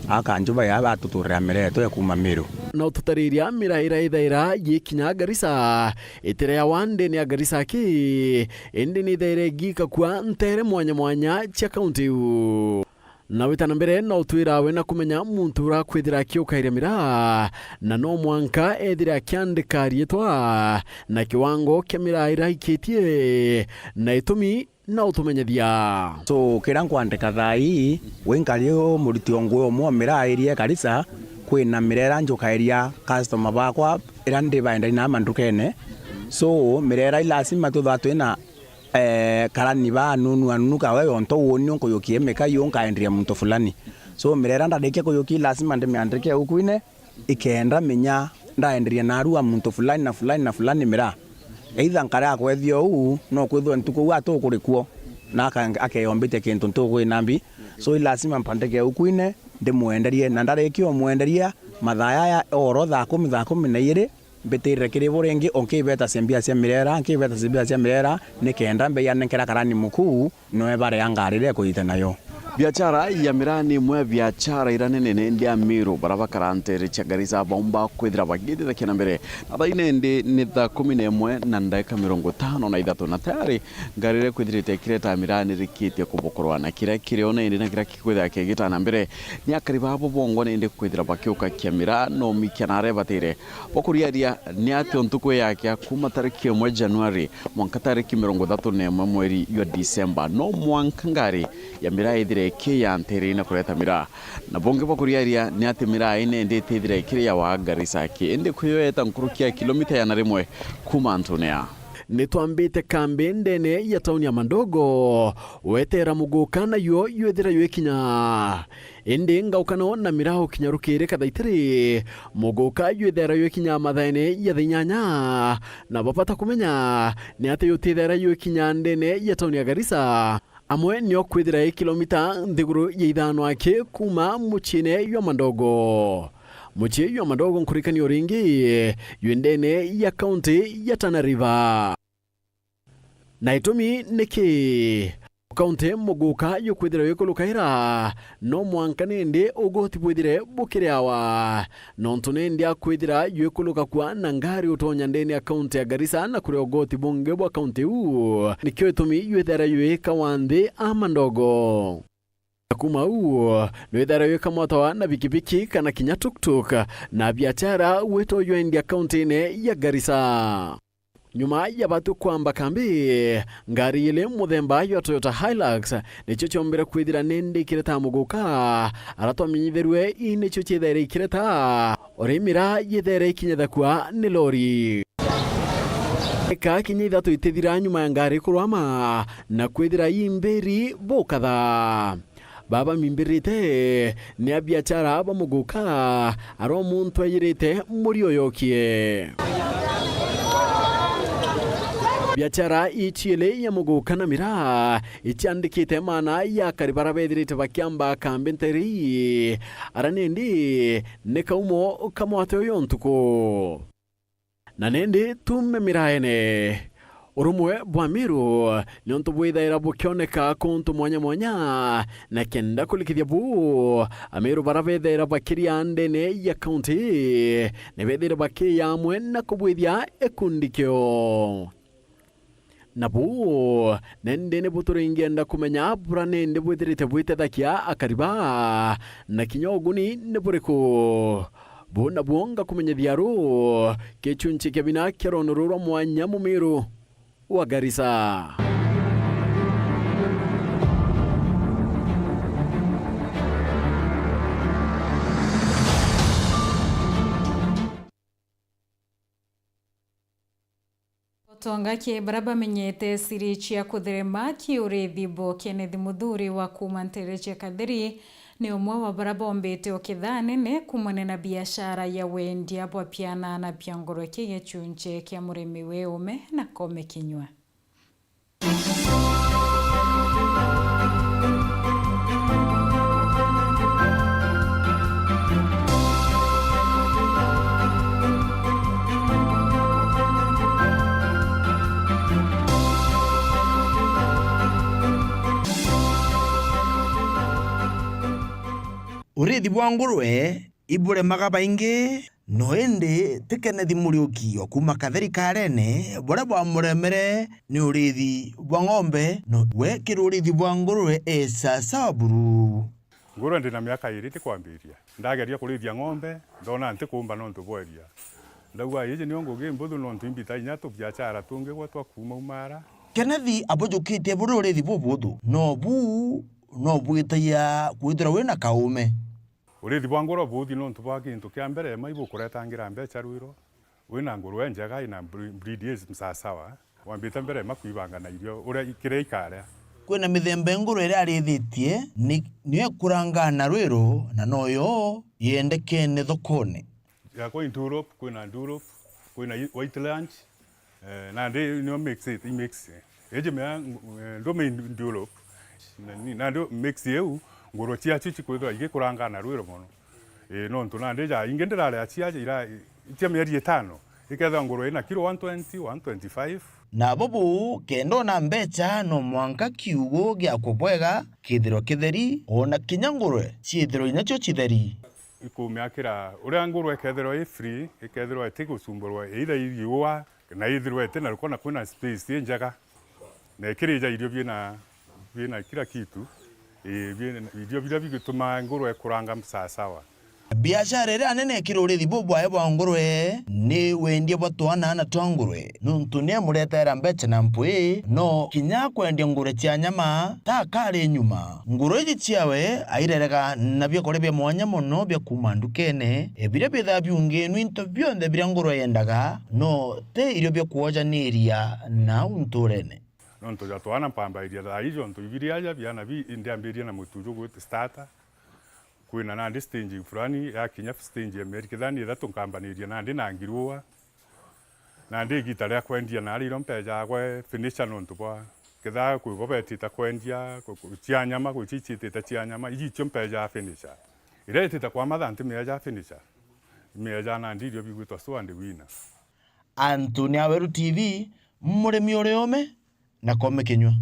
Akanju baya batuturira miraa yetu ya kuuma Meru. Na ututariria miraa iria ithaira yikinya Garissa, itireawa ndene ya Garissa aki, indi ni ithaira igikakua ntere mwanya mwanya cia kaunti iu. Na wita na mbere, no utwira we na kumenya muntu urakwithira akiukairia miraa, na no mwanka ethire akiandika riitwa na kiwango kia miraa iria aikitie, na itumi na utumenyethia. So, kiria nkwandika thaa ii, wi nkari u muriti o ngui umwe o miraa iria Karisa, kwina miraa iria njukairia customer bakwa iria ndibaendagia na mandukene. So, miraa iria lazima twithwa twina, eh, karani ba anunu anunu kawe yonto uuni unkuyukie mika yu nkaenderia muntu fulani. So, miraa iria ndarikia kuyukia lazima ndimiandike ukuine, ikenda menya ndaenderia narua muntu fulani na fulani na fulani miraa. Either nkare akwethia uu, no kwithwe ntuku uu atukuri kuo, na aka-, akeyombitia kintu ntuku ina mbi. So, i lazima mpandike ukuine, ndimwenderie, na ndarikia umwenderia, mathaa yaya oro thaa kumi, thaa kumi na iri, mbitirire kiri bu ringi, unkibeta ciambia cia mirera, nkibeta ciambia cia mirera, nikenda mbeia nenkera karani mukuu, noe baria ngari iria ikuite nayo. Biachara ya miraa ni imwe ya biachara iria nene nene ndia Meru, baria bakara ntere cia Garissa baumba kwithira bagitithakia na mbere. Na thaa ine ndi ni thaa kumi na imwe na ndaika mirongo itano na ithatu, na tayari ngari iria kwithirite ikireta miraa ni rikitie kubokorwa, na kiria kiri o nindi na kiria kikwithira kigita na mbere ni akari babo bongwa nindi kwithira bakiukakia miraa na umikia na aria ibatire. Bakuriaria ni ati o ntuku yakia kuuma tariki imwe Januari mwanka tariki mirongo ithatu na imwe mweri jwa Disemba, no mwanka ngari ya miraa ithire ikiya ntere na kureta miraa. Na bungi bakuriaria ni ati miraa ine indi itithire ikiriawa Garissa aki, indi kwiyo yeta nkuruki ya kilomita igana rimwe kuuma antune aa. Nitwambite kambi ndene ya tauni ya Mandogo, wetera muguka nayo jwithira jwikinya. Indi ngaukano na miraa ukinya rukiri kathaitiri, muguka jwithaira jwikinya mathaene ja thaa inyanya, na babata kumenya ni ati jutithaira jwikinya ndene ya tauni ya Garissa. Amwe nio kwithira i kilomita nthiguru ya ithano aki kuuma muciine jwa Mandogo. Mucii jwa Mandogo nkurikania uringi jwi ndene ya kaunti ya Tana River. Na itumi niki? Kaunti muguka yukwithira yikulukaira, no mwanka nindi ugoti bwithire bukiriawa. Nontu nindi akwithira yikuluka kwa na ngari utonya ndene ya kaunti ya Garissa na kuria ugoti bungi bwa kaunti uu, nikio itumi yithira yuikawa nthi a Mandogo. Na kuuma uu, nwithira yukamotwa na bikibiki kana kinya tuktuk, na biachara gwitwa jwendia kauntiine ya Garissa. Nyuma ya batu kwamba kambi, ngari ili muthemba jwa Toyota Hilux nicio ciombire kwithira nindi ikireta muguka, ara twamenyithirue ii nicio ciithaire ikireta, uri miraa yithaire ikinyithakua ni lori. Eka kinya ithatu itithira nyuma ya ngari kurwama na kwithira ii mbiri bukatha. Baba mimbirite ni a biachara ba muguka, ara o muntu ayirite muri uyokie. Biachara iciili ya muguka na miraa iciandikite maana ya akari bara bethirite bakiamba kambi ntere ii, ara nindi ni kaumo ka mwate uyu ntuku. Na nindi tuume miraene. Urumwe bwa Amiru niuntu bwithaira bukioneka kuntu mwanya mwanya, na kenda kurikithia buu, Amiru bara bethaira bakiria ndene ya kaunti, ni bethaira bakiya amwe na kubwithia ikundi kio. Na buu, nindi nibu turingienda kumenya bura nindi bwithirite bwitethagia akari baa, na kinya uguni ni buriku? Buu nabuo ngakumenyithia ru gichunchi kia bina kia rono ruu rwa mwanya Mumiru wa Garissa. Utonga ki bara bamenyete siri cia kutherema ki urithi bo Kenneth Muthuri wa kuuma ntere cia Katheri, Ni umwe wa baria bombite o kithaa nene kuumania na biashara ya wendia bwa bianana bia ngurwe ki gicunchi kia murimi wi ume na kome kinyua. Uriithi bwa ngurwe iburemaga baingi, no indi ti Kenneth Muriuki o kuuma Katheri Karene, buria bwamuremere ni uriithi bwa ng'ombe, no we kiri uriithi bwa ngurwe e sasawa buru. Ngurwe ndi na miaka iiri ndikwambiria. Ndageria kuriithia ng'ombe, ndona ntikumba nontu bwa iria. Ndauga, iji nio ngugi imbuthu nontu imbita inya tubiachara tungi gwe twa kuuma umara. Kenneth abujukitie buri uriithi bubuthu, no buu no bwitagia kwithirwa wina kaume. Uriithi bwa ngurwe buuthi nontu bwa gintu kia mbere, ma ibukuretangira mbecha rwiro. Wina ngurwe njega, ina bre-, breed is msasawa, wambite mbere ma kwibanga na irio uria i-, kiria ikaria. Kwina mithemba ya ngurwe iria ariithitie, ni, niyo ikurangaa na rwiro, na noyo yendekene thokone. Ya, kwi Durop, kwina Durop, kwina i-, White Range, eh, nandi nio mix it, i mix. Iji mea, eh, ndume i Durop, na ni, nandi mix iu, ngurwe ciacio cikwithirwa igikuranga na rwiro mono. Ii, nontu nandi ja ingi ndirarea ciaja ira, cia mieri itano, ikethirwa ngurwe ina kilo one twenty, one twenty-five. Nabo buu, kenda ona mbecha, no mwanka kiugo giakwe bwega kithirwa kitheri, ona kinya ngurwe ciithirwa inacio citheri. Ikumiakira uria ngurwe ikethirwa i free, ikethirwa itigucumburwa either i riua, na ithirwe iti na ruko na kwina space i njega, na ikirija irio biina, biina kila kitu, ii, biina irio biria bigitumaa ngurwe ikuranga sasawa. Biashara iria nene kiri uriithi bubwae bwa ngurwe ni wendia bwa twana na twa ngurwe, nontu ni imuretera mbecha na mpwi, no kinya kwendia ngurwe cia nyama ta akari nyuma. Ngurwe iji ciawe airerega na biakuria bia mwanya mono bia kuuma ndukene, e, biria bithaa biunginwe into bionthe biria ngurwe yendaga, no ti irio bia kwojaniria nau nturene. Nontu ja twana mpambairia thaa iji, ontu ibiria aja biana bi, ndiambiria na mutu jugwita starter. Kwina nandi stage fulani, yakinya stage ya mieri kethira ni ithatu, nkambaniria nandi na ngirua. Nandi igita ria kwendia nari iro mpejaga gwe finisher nontu bwa kethira kwi bo betite kwendia, ku-, ku-, cia nyama, kwi cia iciitite cia nyama, iji icio mpejaga finisher. Iria itite kwa mathaa ntimiejaga finisher. Imiejaga nandi irio bigwitwa sure and winner. Anthony Aweru T V, murimi uri ome na kome kinyua.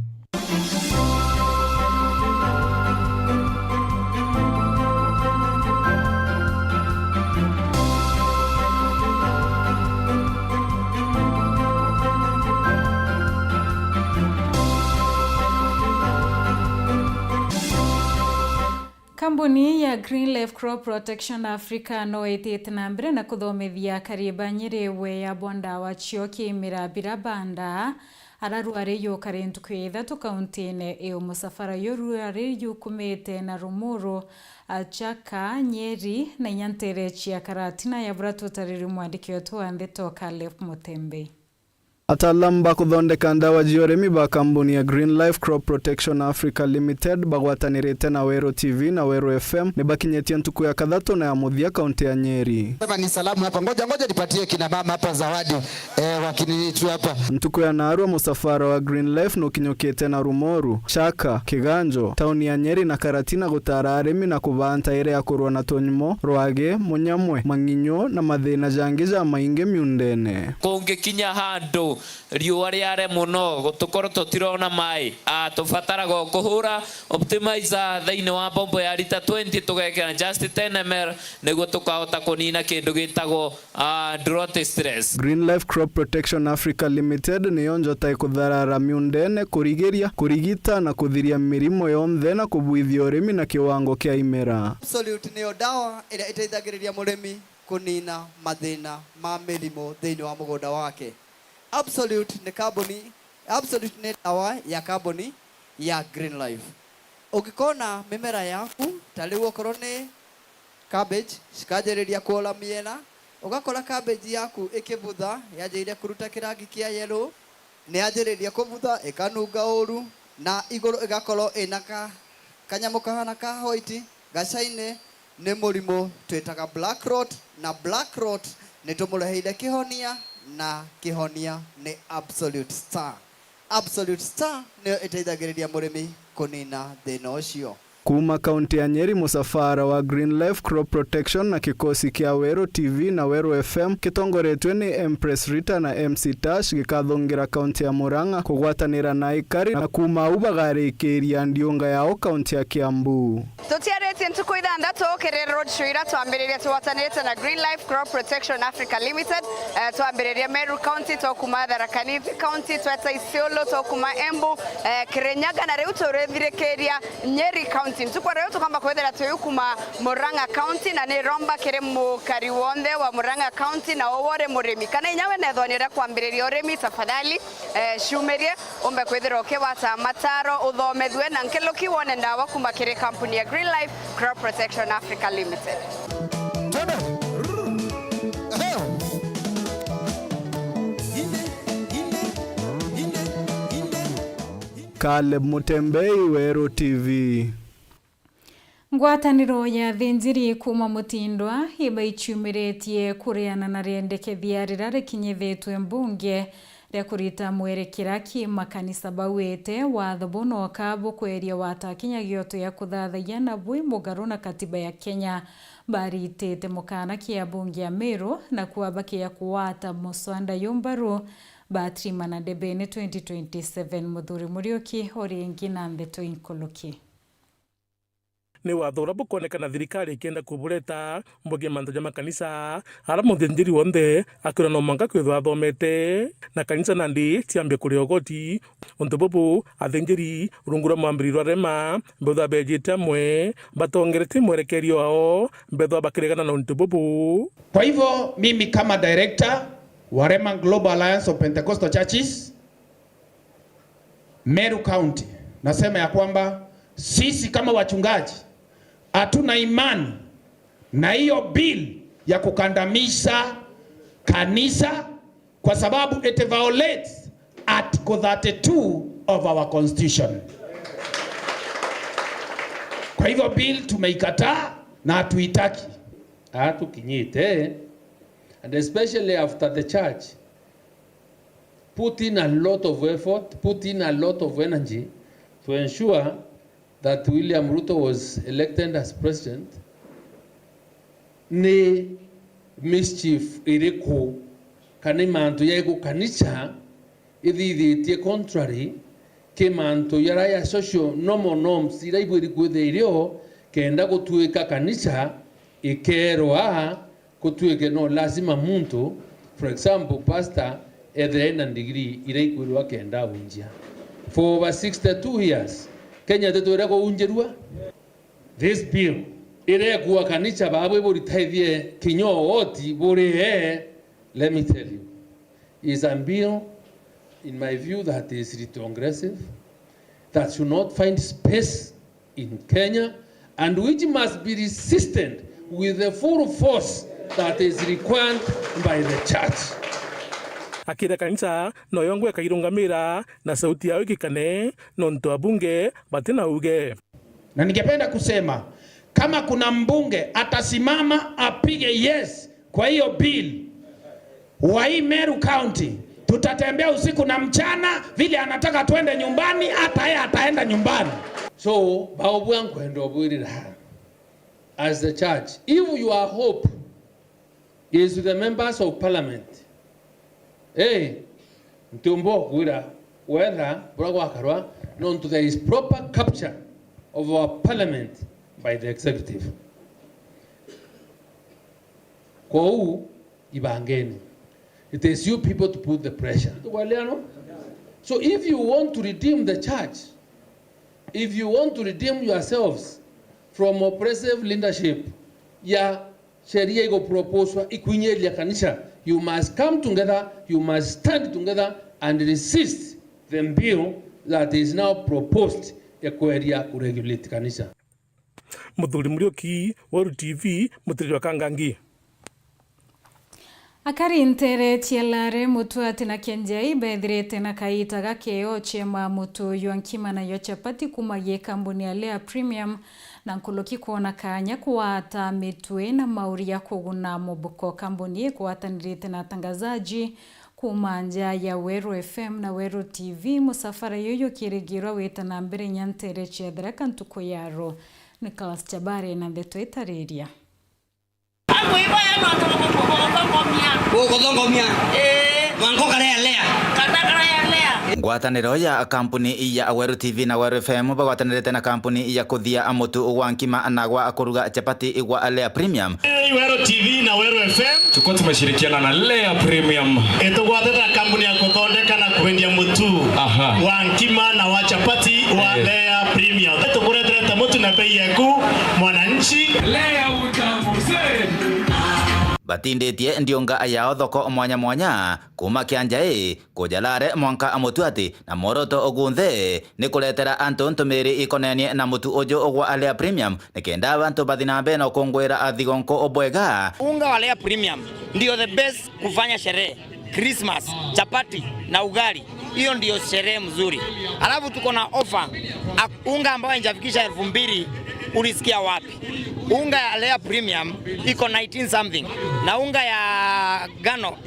Kambuni ya Green Life Crop Protection Africa no itite na mbere na kuthomithia akari ba Nyeri wea bwa ndawa cio kiimira bira banda. Ara rwari yukari ntuku ya ithatu kauntine iu. Musafara uyu rwari yukumite na Rumuru, Achaka, Nyeri na inya ntere cia Karatina, ya bura tutariri mwandiki wetu wa ndeto Caleb Mutembe. Ataalamu ba kuthondeka ndawa cia urimi ba kambuni ya Green Life Crop Protection Africa Limited bagwatanirite na Weru T V na Weru F M ni bakinyitie ntuku ya kathatu na ya muthia kaunti ya Nyeri. Sema ni salamu hapa. Ngoja, ngoja nipatie kina mama hapa zawadi. Eh, wakinichu hapa. Ntuku ya naarua musafara wa Green Life nukinyukite na Rumoru, Chaka, Kiganjo, tauni ya Nyeri na Karatina gutara arimi na kubaa ntaire ya kurua na tunyumo, rwagi, munyamwe, mang'inyu na mathina jangi jamaingi miundene. Kungikinya handu riua riare mono, gutukorwo tutirona mai, a, tubataraga o kuhura optimizer thiini wa bombo ya lita twenty, tugekira just ten M L, niguo tukahota kunina kindu gitagwo, a, drought stress. Green Life Crop Protection Africa Limited niyo njota ikutharara miundene, kurigiria, kurigita na kuthiria mirimo yonthe na kubuithia urimi na kiwango kia imera. Absolute niyo dawa iria iteithagiriria murimi kunina mathina ma mirimo thiini wa mugunda wake. Absolute ni kambuni, Absolute ni dawa ya kambuni ya Green Life. Ungikona mimera yaku, ta riu okorwo ni cabbage, cikanjiriria kuola miena, ugakora cabbage yaku ikibutha, yanjiriria kuruta kirangi kia yellow, ni yanjiriria kubutha, ikanunga uru, na iguru igakorwo ina ka, kanyamu kahana ka white, Gacaine ni murimo twitaga black rot, na black rot ni tumureheire kihonia, na kihonia ni Absolute Star. Absolute Star niyo iteithagiriria murimi kunina thina ucio. Kuuma kaunti ya Nyeri, musafara wa Green Life Crop Protection na kikosi kia Weru T V na Weru F M kitongoretwe ni Empress Rita na M C Tash gikathungira kaunti ya Murang'a kugwatanira na aikari, na kuuma au bagarikiria ndiunga yao kaunti ya Kiambu. Tutiaritie ntuku ithanthatu kiri road show iria twambiririe tugwatanirite na Green Life Crop Protection Africa Limited. Eh, twambiririe Meru County, twakuuma Tharaka Nithi County, tweta Isiolo, twakuuma Embu, eh, Kirinyaga, na riu turithirikiria Nyeri County. Ntuku ya riu tukamba kwithira twi kuuma Murang'a County, na ni romba kiri mukari wonthe wa Murang'a County, na uwe uri murimi kana inya we nethwa ni uria kwambiriria urimi, tafadhali, eh, ciumirie, umbe kwithirwa ukigwata mataro, uthomethue na nkiluki wone ndawa kuuma kiri kampuni ya Green Life Crop Protection Africa Limited. Caleb Mutembei, Weru T V. Ngwataniro ya athinjiri kuuma Mutindwa ibaiciumiritie kureana na riendekethia riria rikinyithitwe mbunge ria kurita mwerekera ki makanisa bauite watho bunoka bukweria wata kinya gioto ya kuthathayia na bwi mugaru na katiba ya Kenya. Baritite mukana ki abunge a Meru na kuabakia kuwata muswanda yu mbaru batirima na debeni twenty twenty-seven. Muthuri Muriuki uri ingi na ndeto inkuluki. Ni watho uria bukwonekana thirikari ikienda kubureta mbugie mantu ja makanisa, ara muthinjiri wonthe akiura no mwanka kwithwa athomete, na kanisa nandi ciambie kuria ugoti. Untu bubu, athinjiri rungu rwa mwambiriri rwa Rema, mbethwa bejite amwe, batongeretie mwerekerio wao, mbethwa bakiregana na untu bubu. Kwa hivyo, mimi kama director wa Rema Global Alliance of Pentecostal Churches, Meru County, nasema ya kwamba sisi kama wachungaji hatuna imani na hiyo bill ya kukandamiza kanisa, kwa sababu it violates Article thirty-two of our constitution. Kwa hivyo bill tumeikataa na hatuitaki. Hatukinyite, and especially after the church put in a lot of effort, put in a lot of energy to ensure that William Ruto was elected as president, ni mischief iriku kana ni mantu jaiku kanisa ithithitie contrary ki mantu jaria ja social normal norms iria ibwiri kwithia irio, kenda gutuika kanisa ikerwa gutuike no lazima muntu, for example, pastor ethire ena degree iria ikwirwa kenda unjia. For over sixty-two years, Kenya titwire kuunjirua. This bill irekua kanisa babu iburitaithie kinya ugoti buri ee. Let me tell you, is a bill, in my view, that is retrogressive, that should not find space in Kenya, and which must be resisted with the full force that is required by the church. Akira kanisa, no yongwe ikairungamira na sauti yao ikikane, nontu abunge batina uge. Na ningependa kusema, kama kuna mbunge atasimama apige yes kwa hiyo bill, wa hii Meru County, tutatembea usiku na mchana, vile anataka twende nyumbani, hata yeye ataenda nyumbani. So, bao bwa nkwenda ubwirira, as the church, if your hope is with the members of parliament, eh, ntiumba kwira whether bura gwakarwa, nontu there is proper capture of our parliament by the executive. Kwou, ibangeni. It is you people to put the pressure. Tukubaliana? So if you want to redeem the church, if you want to redeem yourselves from oppressive leadership ya sheria iguproposwa ikwinyiria kanisa, you must come together, you must stand together and resist the bill that is now proposed ya kweria kuregulate kanisa. Muthuri Muriuki, Weru T V, Mutiri jwa Kangangi. Akari ntere cia Lare, Mutwati na Kienjai bethirite na kaita gakeo ciema mutu jwa nkima na jwa chapati kuuma gi kambuni ya Lea Premium, Na nkuruki kwona kanya kugwata mitwe na mauri ya kuguna mubuko, kambuni igwatanirite na atangazaji kuuma nja ya Weru F M na Weru T V, musafara juju jukirigirwa gwita na mbere inya ntere cia Tharaka ntuku ya ru. Nicholas Chabari na ndeto itariria. Gukuthongomia. Mwanka ukarea lea. Ngwataniro ya kampuni ya Weru T V na Weru F M bagwatanirite na kampuni ya kuthia mutu gwa nkima na gwa kuruga chapati gwa Lea Premium. Weru T V na Weru F M. Tuko tumeshirikiana na Lea Premium. Itugwatite na kampuni ya kuthondeka na kwendia mutu Aha. wa nkima na wa chapati wa Eh. Lea Premium. Tukureterete mutu na bei yeku, mwananchi. Lea utamu, mzee. Batinditie ndiunga yao thoko mwanya mwanya, kuuma Kianjai, kuja Lare mwanka Mutuati, na mworoto gunthe ni kuretera antu ntumiri ikonenie na mutu uju gwa Lea Premium, nikenda bantu bathi na mbere na ukunguira thigonko bwega. Unga wa Lea Premium ndio the best kufanya sherehe, Christmas, chapati na ugali. Hiyo ndio sherehe mzuri. Alafu tuko na offer. Ak-, unga ambayo haijafikisha elfu mbili, ulisikia wapi? Unga ya Lea Premium iko nineteen something, na unga ya ngano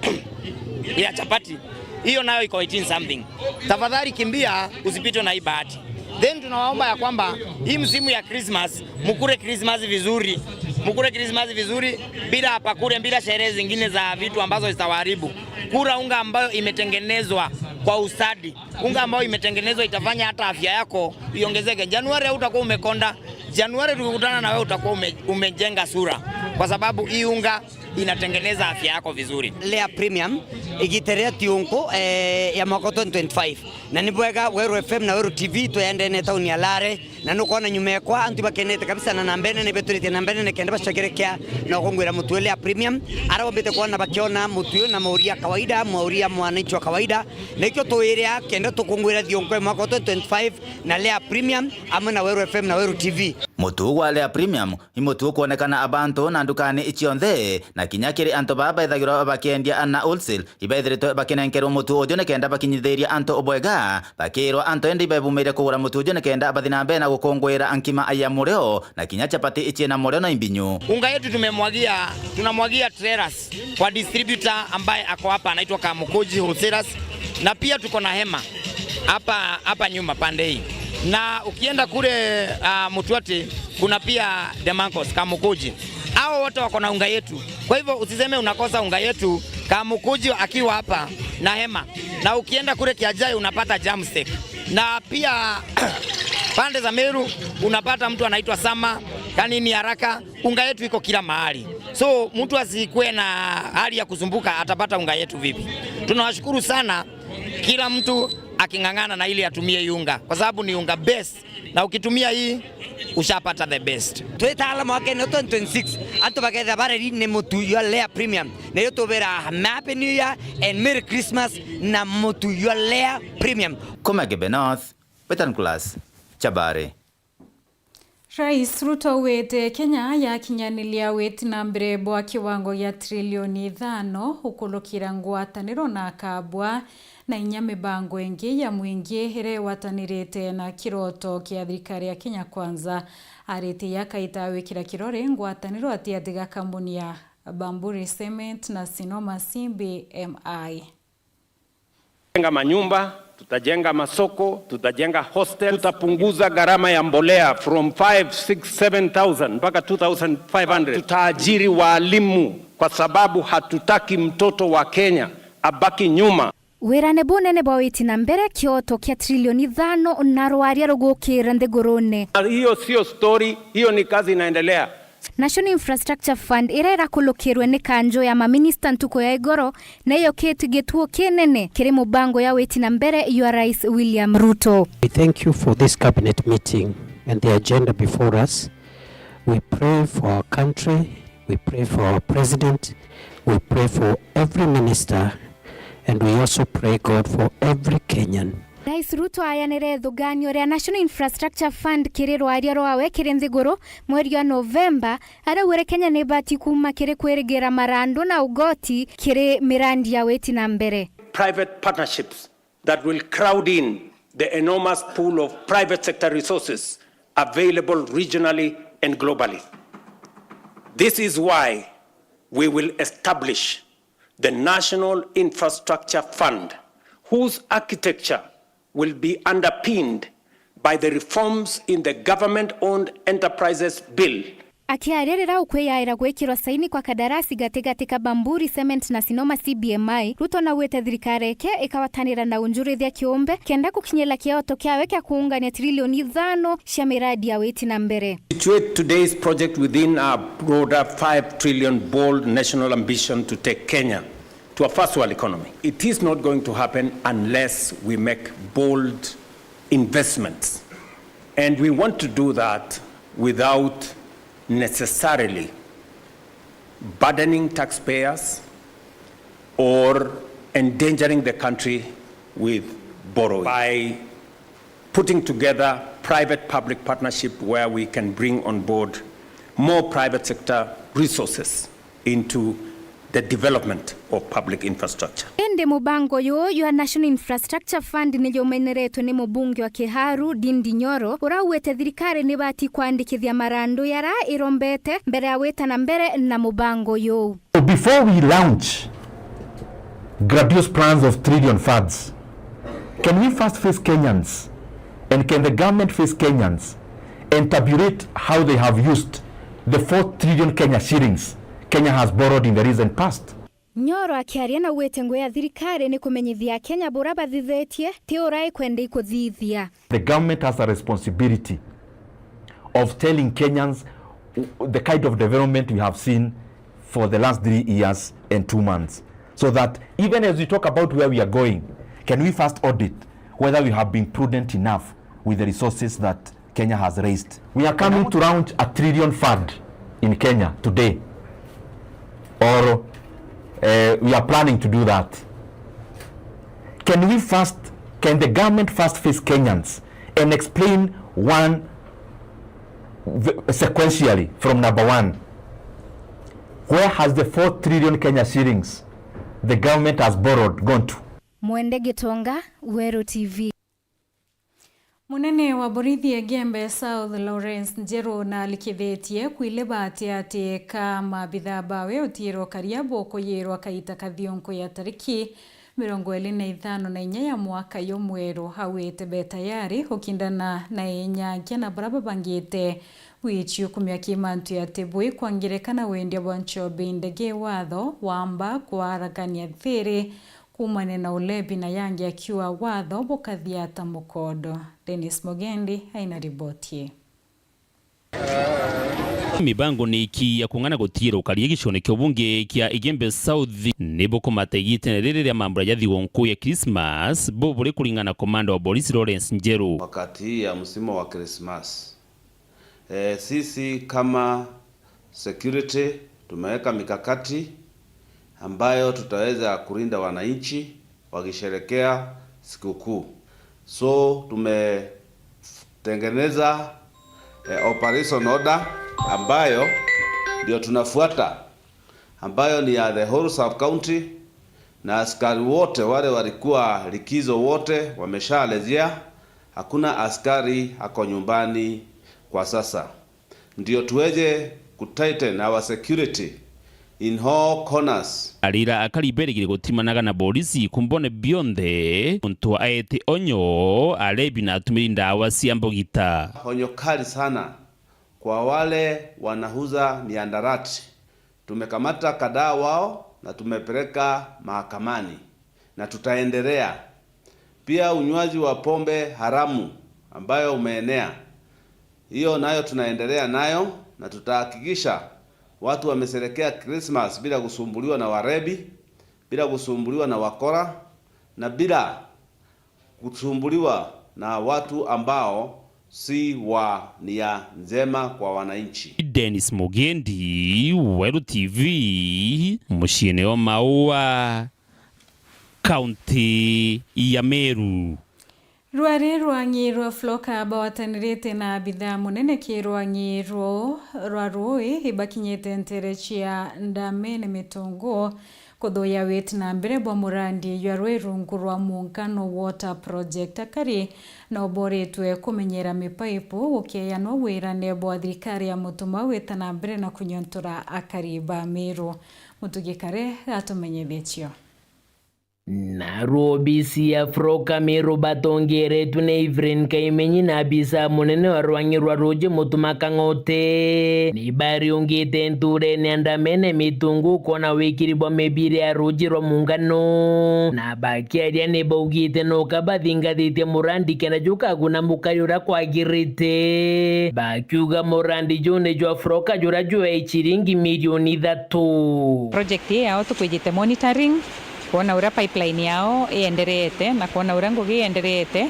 ya chapati, hiyo nayo iko eighteen something. Tafadhali kimbia, usipitwe na hii bahati. Then tunawaomba ya kwamba hii msimu ya Christmas, mukule Christmas vizuri. Mukule Christmas vizuri, bila pakure, bila sherehe zingine za vitu ambazo zitawaharibu. Kula unga ambayo imetengenezwa kwa ustadi. Unga ambayo imetengenezwa itafanya hata afya yako iongezeke. Januari hautakuwa umekonda. Januari tukikutana na wewe utakuwa ume-, umejenga sura. Kwa sababu hii unga inatengeneza afya yako vizuri. Lea Premium igita ria tiunku, eh, ya mwaka twenty twenty-five. Na ni bwega Weru F M na Weru T V twendene tauni ya Lare. Na nukwona nyuma ekwa antu bakenete kabisa na namba nene, beturitie namba nene kenda bacokerekia na kungwira mutu uyu Lea Premium. Ara bombite kwona bakiona mutu uyu na mauri ya kawaida, mauri ya mwananchi wa kawaida. Nikio tuwiria kenda tukungwira thionko mwaka twenty twenty-five na Lea Premium amwe na Weru F M na Weru T V. Mutu gwa Lea Premium i mutu ukwonekana abantu na ndukani cionthe, na kinya kiri antu baa bethagirwa bakiendia na wholesale. Ibaithiritwe bakinenkerwa mutu uju nikenda bakinyithiria antu bwega, bakirwa antu indi ibebumire kugura mutu uju nikenda bathi na mbere na gukunguira nkima ya murio, na kinya chapati ichie na murio na imbinyu. Unga yetu tumemwagia, tunamwagia trailers kwa distributor ambaye ako hapa, anaitwa Kamukuji Wholesalers, na pia tuko na hema hapa, hapa nyuma pande hii, na ukienda kule, ah, Mutuati, kuna pia Demancos Kamukuji. Hao wote wako na unga yetu. Kwa hivyo usiseme unakosa unga yetu, Kamukuji akiwa hapa na hema. Na ukienda kule Kiajai unapata Jamstack. Na pia pande za Meru unapata mtu anaitwa Sama, Kanini Haraka. Unga yetu iko kila mahali. So mtu asikuwe na hali ya kusumbuka atapata unga yetu vipi. Tunawashukuru sana kila mtu aking'ang'ana na ili atumie hii unga, kwa sababu ni unga best. Na ukitumia hii, ushapata the best. Twitaala mwakene twenty twenty-six, antu bakethira bareri ni mutu jwa Lea Premium. Niyo tubira Happy New Year and Merry Christmas na mutu jwa Lea Premium. Kuma Gebe North, Western Class, Chabari. Rais Ruto augite Kenya yakinyaniria witi na mbere bwa kiwango gia trilioni ithano ukurukira ngwataniro na akabwa na inya mibango ingi ya mwingi iria igwatanirite na kiroto kia thirikari ya Kenya Kwanza. Aritie akaita gwikira kirore ngwataniro atiatiga kambuni ya Bamburi Cement na Sinoma Simbi M I. Jenga manyumba, tutajenga masoko, tutajenga hostel, tutapunguza gharama ya mbolea from five, six, seven thousand mpaka two thousand five hundred. Tutaajiri waalimu kwa sababu hatutaki mtoto wa Kenya abaki nyuma. Wirane bunene bwa witi na mbere kioto kia trilioni ithano na rwaria rugukira nthigurune. Hiyo sio story, hiyo ni kazi inaendelea. National Infrastructure Fund iria irakulukirwe ni kanjo ya maminista ntuku ya igoro, nayo kiti gituo kinene kiri mubango ya witi na mbere jwa Rais William Ruto. We thank you for this cabinet meeting and the agenda before us. We pray for our country, we pray for our president, we pray for every minister, and we also pray God for every Kenyan. Rais Ruto ayanire ithuganio ria National Infrastructure Fund kiri rwaria rwawe kiri nthiguru mweri wa Novemba, araugire Kenya ni ibati kuuma kiri kwirigira marandu na ugoti kiri mirandi ya witi na mbere. Private partnerships that will crowd in the enormous pool of private sector resources available regionally and globally. This is why we will establish the National Infrastructure Fund, whose architecture will be underpinned by the reforms in the Government-Owned Enterprises Bill. Akiaria riria ukwiyaira gwikirwa saini kwa kandarasi gatigati ka Bamburi Cement na Sinoma C B M I, Ruto naugite thirikari yake ikagwatanira na unjurithia kiumbe kenda gukinyira kioto kiawe kia kuungania trilioni ithano cia miradi ya witi na mbere. Situate today's project within our broader five trillion bold national ambition to take Kenya to a first world economy. It is not going to happen unless we make bold investments. And we want to do that without necessarily burdening taxpayers or endangering the country with borrowing. By putting together private-public partnership where we can bring on board more private sector resources into the development of public infrastructure. Indi mubango uyu jwa National Infrastructure Fund ni jumeneretwe ni mubunge wa Kiharu, Ndindi Nyoro, uria augite thirikari ni ibati kwandikithia marandu jaria irombete mbere ya gwita na mbere na mubango uyu. So before we launch grandiose plans of trillion funds, can we first face Kenyans, and can the government face Kenyans and tabulate how they have used the four trillion Kenya shillings Kenya has borrowed in the recent past? Nyoro akiaria naugite ngugi ya thirikari ni kumenyithia Akenya buria bathithitie, ti uria ikwenda ikuthithia. The government has a responsibility of telling Kenyans the kind of development we have seen for the last three years and two months, so that even as we talk about where we are going, can we first audit whether we have been prudent enough with the resources that Kenya has raised? We are coming to launch a trillion fund in Kenya today, or, eh, we are planning to do that. Can we first, can the government first face Kenyans and explain one v-, sequentially from number one? Where has the four trillion Kenya shillings the government has borrowed gone to? Mwende Gitonga, Weru T V. Munene wa borithi Igembe South Lawrence Njeru nalikithitie kwilibati ati ka maabitha bawe utiiro karia bukuyirwa kaita kathionku ya tariki mirongo iri na ithano na inya ya mwaka jumweru, augite be tayari gukindana na inyakia na baria babangite gwiciukumia ki mantu ya tibui kwangirika na wendia bwa nchobi ndege watho wamba kwarakania thiri kuumania na ulebi na yangi akiuga watho bukathiata mukondo. Dennis Mugendi aina riboti ii. Mibango ni iki ya kung'ana gutiirukaria gicione kia ubunge kia Igembe South ni bukumata igitene riri ria mambura ja thigukuu ya Christmas, buburi kuringana na komanda wa polisi Lawrence Njeru. Wakati hii ya msimu wa Christmas, eh, sisi kama security tumeweka mikakati ambayo tutaweza kulinda wananchi wakisherekea sikukuu. So tumetengeneza, eh, operation order ambayo ndio tunafuata, ambayo ni ya the whole sub county, na askari wote wale walikuwa likizo wote wameshalejea. Hakuna askari ako nyumbani kwa sasa. Ndio tuweze kutighten our security in all corners. Arira akari berigire gutimanaga na borisi kumbone bionthe, muntu aete onyo, arebi na atumiri ndawa cia mbugita. Onyo kali sana kwa wale wanauza miandarati. Tumekamata kadhaa wao na tumepeleka mahakamani na tutaendelea. Pia unywaji wa pombe haramu ambayo umeenea, hiyo nayo tunaendelea nayo, na tutahakikisha watu wamesherekea Christmas bila kusumbuliwa na warebi, bila kusumbuliwa na wakora, na bila kusumbuliwa na watu ambao si wa nia njema kwa wananchi. Dennis Mugendi, Weru T V, muciine wa Maua, kaunti ya Meru. Rwari rwang'i rwa Floka bagwatanirite na abithaa munene ki rwang'i rwao rwa ruui ibakinyite ntere cia Ndamene Mitungu kuthuya witi na mbere bwa murandi jwa rui rungu rwa Muungano Water Project. Akari no boritwe kumenyera mipaipu gukeejanwa wirane bwa thirikari ya Mutuma wita na mbere na kunyontora akari ba Miru. Mutugi Kare gatumenyithie cio. Narwo obisi ya Floka Miru batongeretwe ni Evelyn Kaimenyi na abisa munene wa rwang'i rwa ruuji Mutuma Kang'ote, ni bariungite nturene ya Ndamene Mitungu kwona wikiri bwa mibiri ya ruuji rwa Muungano, na bakiaria ni baugite no kabathingathitie murandi kenda jukaguna mukari uria kwagirite, bakiuga murandi juu ni jwa Floka juria jwee ciringi milioni ithatu. Project ii yao tukwijite monitoring, kwona uria pipeline yao iendereete na kwona uria ngugi iendereete,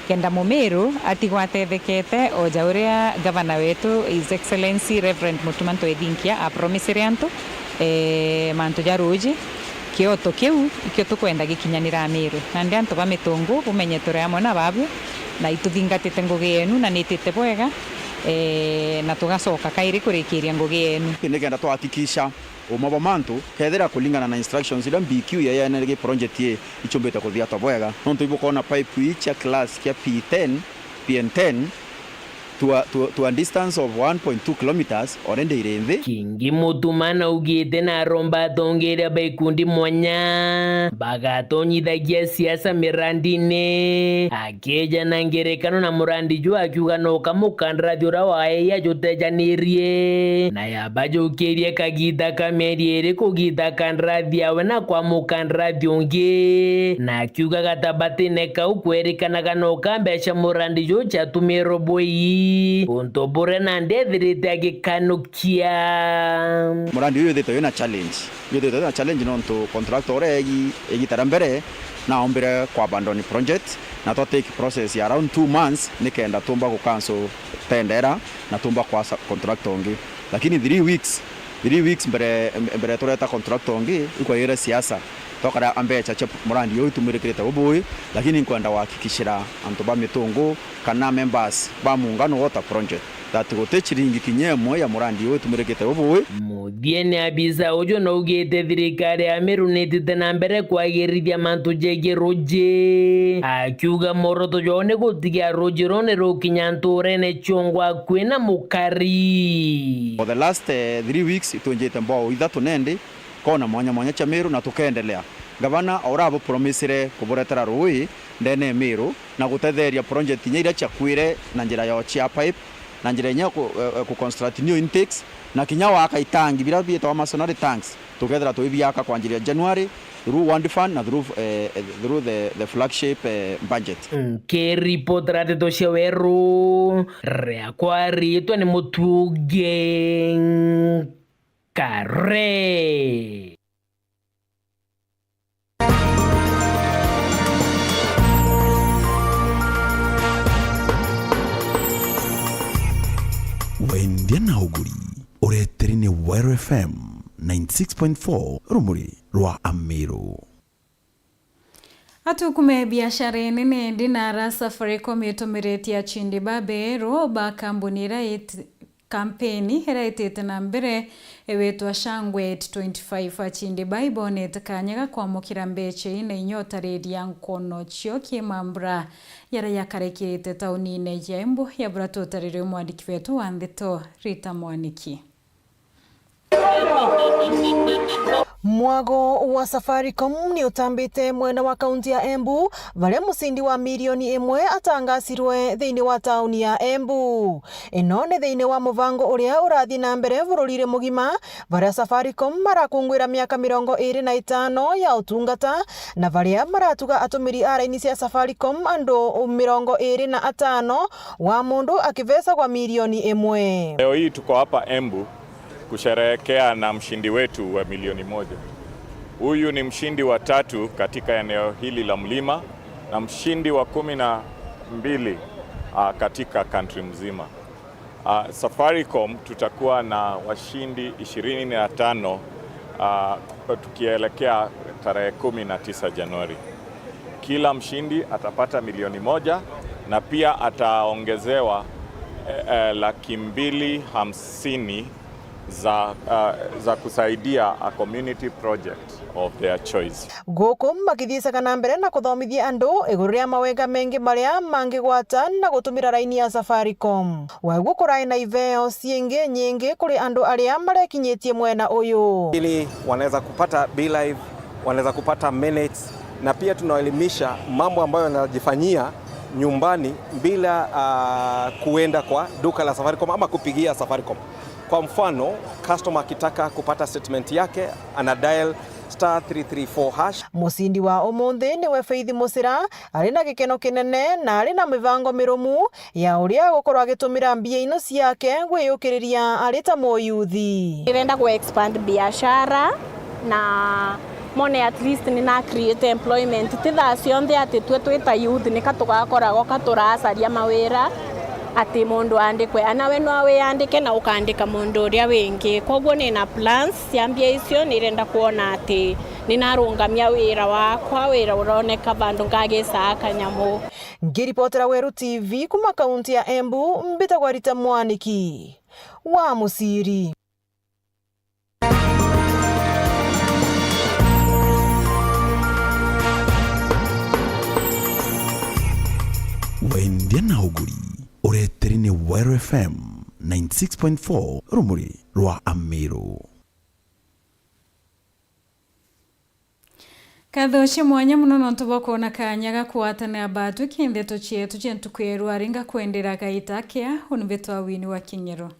kenda Mumiru atigwa atethekete, o ja uria gavana wetu, His Excellency Reverend Mutuma M'Ethingia, apromisire antu, eh, mantu ja ruuji. Kioto kiu ikio tukwenda gikinyanira Amiru. Nandi antu ba Mitungu bumenye turi amwe na babwe, na ituthingatite ngugi yenu na nitite bwega, eh, na tugacoka kairi kurikiria ngugi yenu. Nikenda twahakikisha uma bwa mantu, kethira kuringana na instructions iria B Q yaeanire gi project ii icumbite kuthiatwa bwega. Nontu ibukwona pipe ii cia class kia P ten, P N ten, to a, to, to a distance of one point two kilometres already iri nthi. Kingi Mutuma naugite na aromba atongeria ba ikundi mwanya bagatonyithagia siasa mirandine. Akieja na ngerekano na murandi juu akiuga no kamukandarathi uria waeia jutejanirie, na yabajukirie kagita ka mieri iri kugita kandarathi yawe na kwa mukandarathi ungi, na akiuga gatabatine kau kwerikanaga no ka mbeca murandi juu jatumirwe bwii, untu buria nandi ethirite agikanukia. Murandi uyu withitwe wina challenge. Withitwe wina challenge nontu contractor uria egi-, igita ria mbere naombire ku abandon project, na twa take process ya around two months nikenda tumba ku cancel tender na tumba kwasa contractor ungi. Lakini three weeks, three weeks mbere, mbere tureta contractor ungi, ikwaire siasa. Twakara mbeca cia murandi uyu itumurikirite bubui, lakini nkwenda gwakikishira antu ba Mitungu kana members ba Muungano Water Project that guti ciringi kinya imwe ya murandi uyu itumurikite bubui. Muthiene, abisa uju naugite thirikari ya Meru nitite na mbere kwagirithia mantu jegie ruji, akiuga mworoto jwao ni gutigia ruji ruu ni rukinya nturene ciongwa kwina mukari. For the last, eh, three weeks, itwinjite mbao ithatu nendi, kona mwanya mwanya cia Meru na tukeendelea. Gavana o uria abupromisire kuburetera ruui ndene ya Meru na gutetheria project inya iria ciakuire na njira ya ochia pipe, na njira inya ku, eh, eh, ku construct new intakes, na kinya waka itangi biria biitagwa masonary tanks, tukethira tuibiaka kwanjiria January through World Fund na through, eh, eh, through the, the flagship, eh, budget. Nkiripotera ndeto cia Weru, riakwa riitwa ni Mutugi Kare. Wendia na uguri, ureteri ni Weru F M ninety six point four, rumuri rwa Amiru. Atukume biashara inene ndinara Safaricom itumiritie achindi ba beeru ba kambuni iria it-, kampeni iria itite na mbere iwitwa Shangwe eight twenty-five. Achindi bai bonete kanya ga kwamukira mbecha ii na inya utariria nkono cio ki mambura jaria jakarikirite taunine ya Embu, ya bura tutaririe mwandiki wetu wa ndeto Rita Mwaniki. Mwago wa Safaricom ni utambite mwena wa kaunti ya Embu, varia mucindi wa milioni imwe atangasirwe thiini wa tauni ya Embu. Ino ni thiini wa muvango uria urathi na mbere bururire mugima, varia Safaricom marakungwira miaka mirongo iri na itano ya utungata, na varia maratuga atumiri a raini cia Safaricom andu mirongo iri na atano, wa mundu akivecagwa milioni imwe. Leo hii tuko hapa Embu kusherehekea na mshindi wetu wa milioni moja. Huyu ni mshindi wa tatu katika eneo hili la mlima na mshindi wa kumi na mbili, ah, katika country mzima. Ah, Safaricom tutakuwa na washindi ishirini na tano, ah, tukielekea tarehe kumi na tisa Januari. Kila mshindi atapata milioni moja na pia ataongezewa, eh, eh, laki mbili hamsini za, ah, za kusaidia a community project of their choice. Guku makithiicaga na mbere na kuthomithia andu iguru ria mawega mengi maria mangigwata na gutumira raini ya Safaricom. Waguo kurai na iveo ciingi nyingi kuri andu aria marekinyitie mwena uyu. Ili wanaweza kupata Be Live, wanaweza kupata minutes, na pia tunawaelimisha mambo ambayo yanajifanyia nyumbani bila, ah, kuenda kwa duka la Safaricom ama kupigia Safaricom. Kwa mfano, customer akitaka kupata statement yake, ana dial star three three four hash. Mucindi wa umunthi niwe Faith Mucira, ari na gikeno kinene na ari na mibango mirumu ya uria agukorwo agitumira mbia ino ciake gwiyukiriria ari ta muyuthi. Ndirenda ku expand biashara na mone at least ni na create employment. Ti thaa cionthe ati twe twi ta youth nika tugakoragwo ka turacaria mawira ati mundu andikwe, ana we no wiyandike na ukandika mundu uria wingi. Koguo ni na plans cia mbia icio, nirenda kwona ati ni narungamia wira wakwa, wira uroneka vandu ngagisaa kanyamu. Ngiripotera Weru T V kuma kaunti ya Embu, mbitagwa Rita Mwaniki wa Muciri. Wendia na uguri, ureteri ni Weru F M ninety six point four, rumuri rwa Amiru. Nkatho cia mwanya mono nontu bwa kwona kaanya ga kugwatanira batwi ki ndeto cietu cia ntuku ya rua ringa kwendera gaita kia unibitwa wini wa kinyero.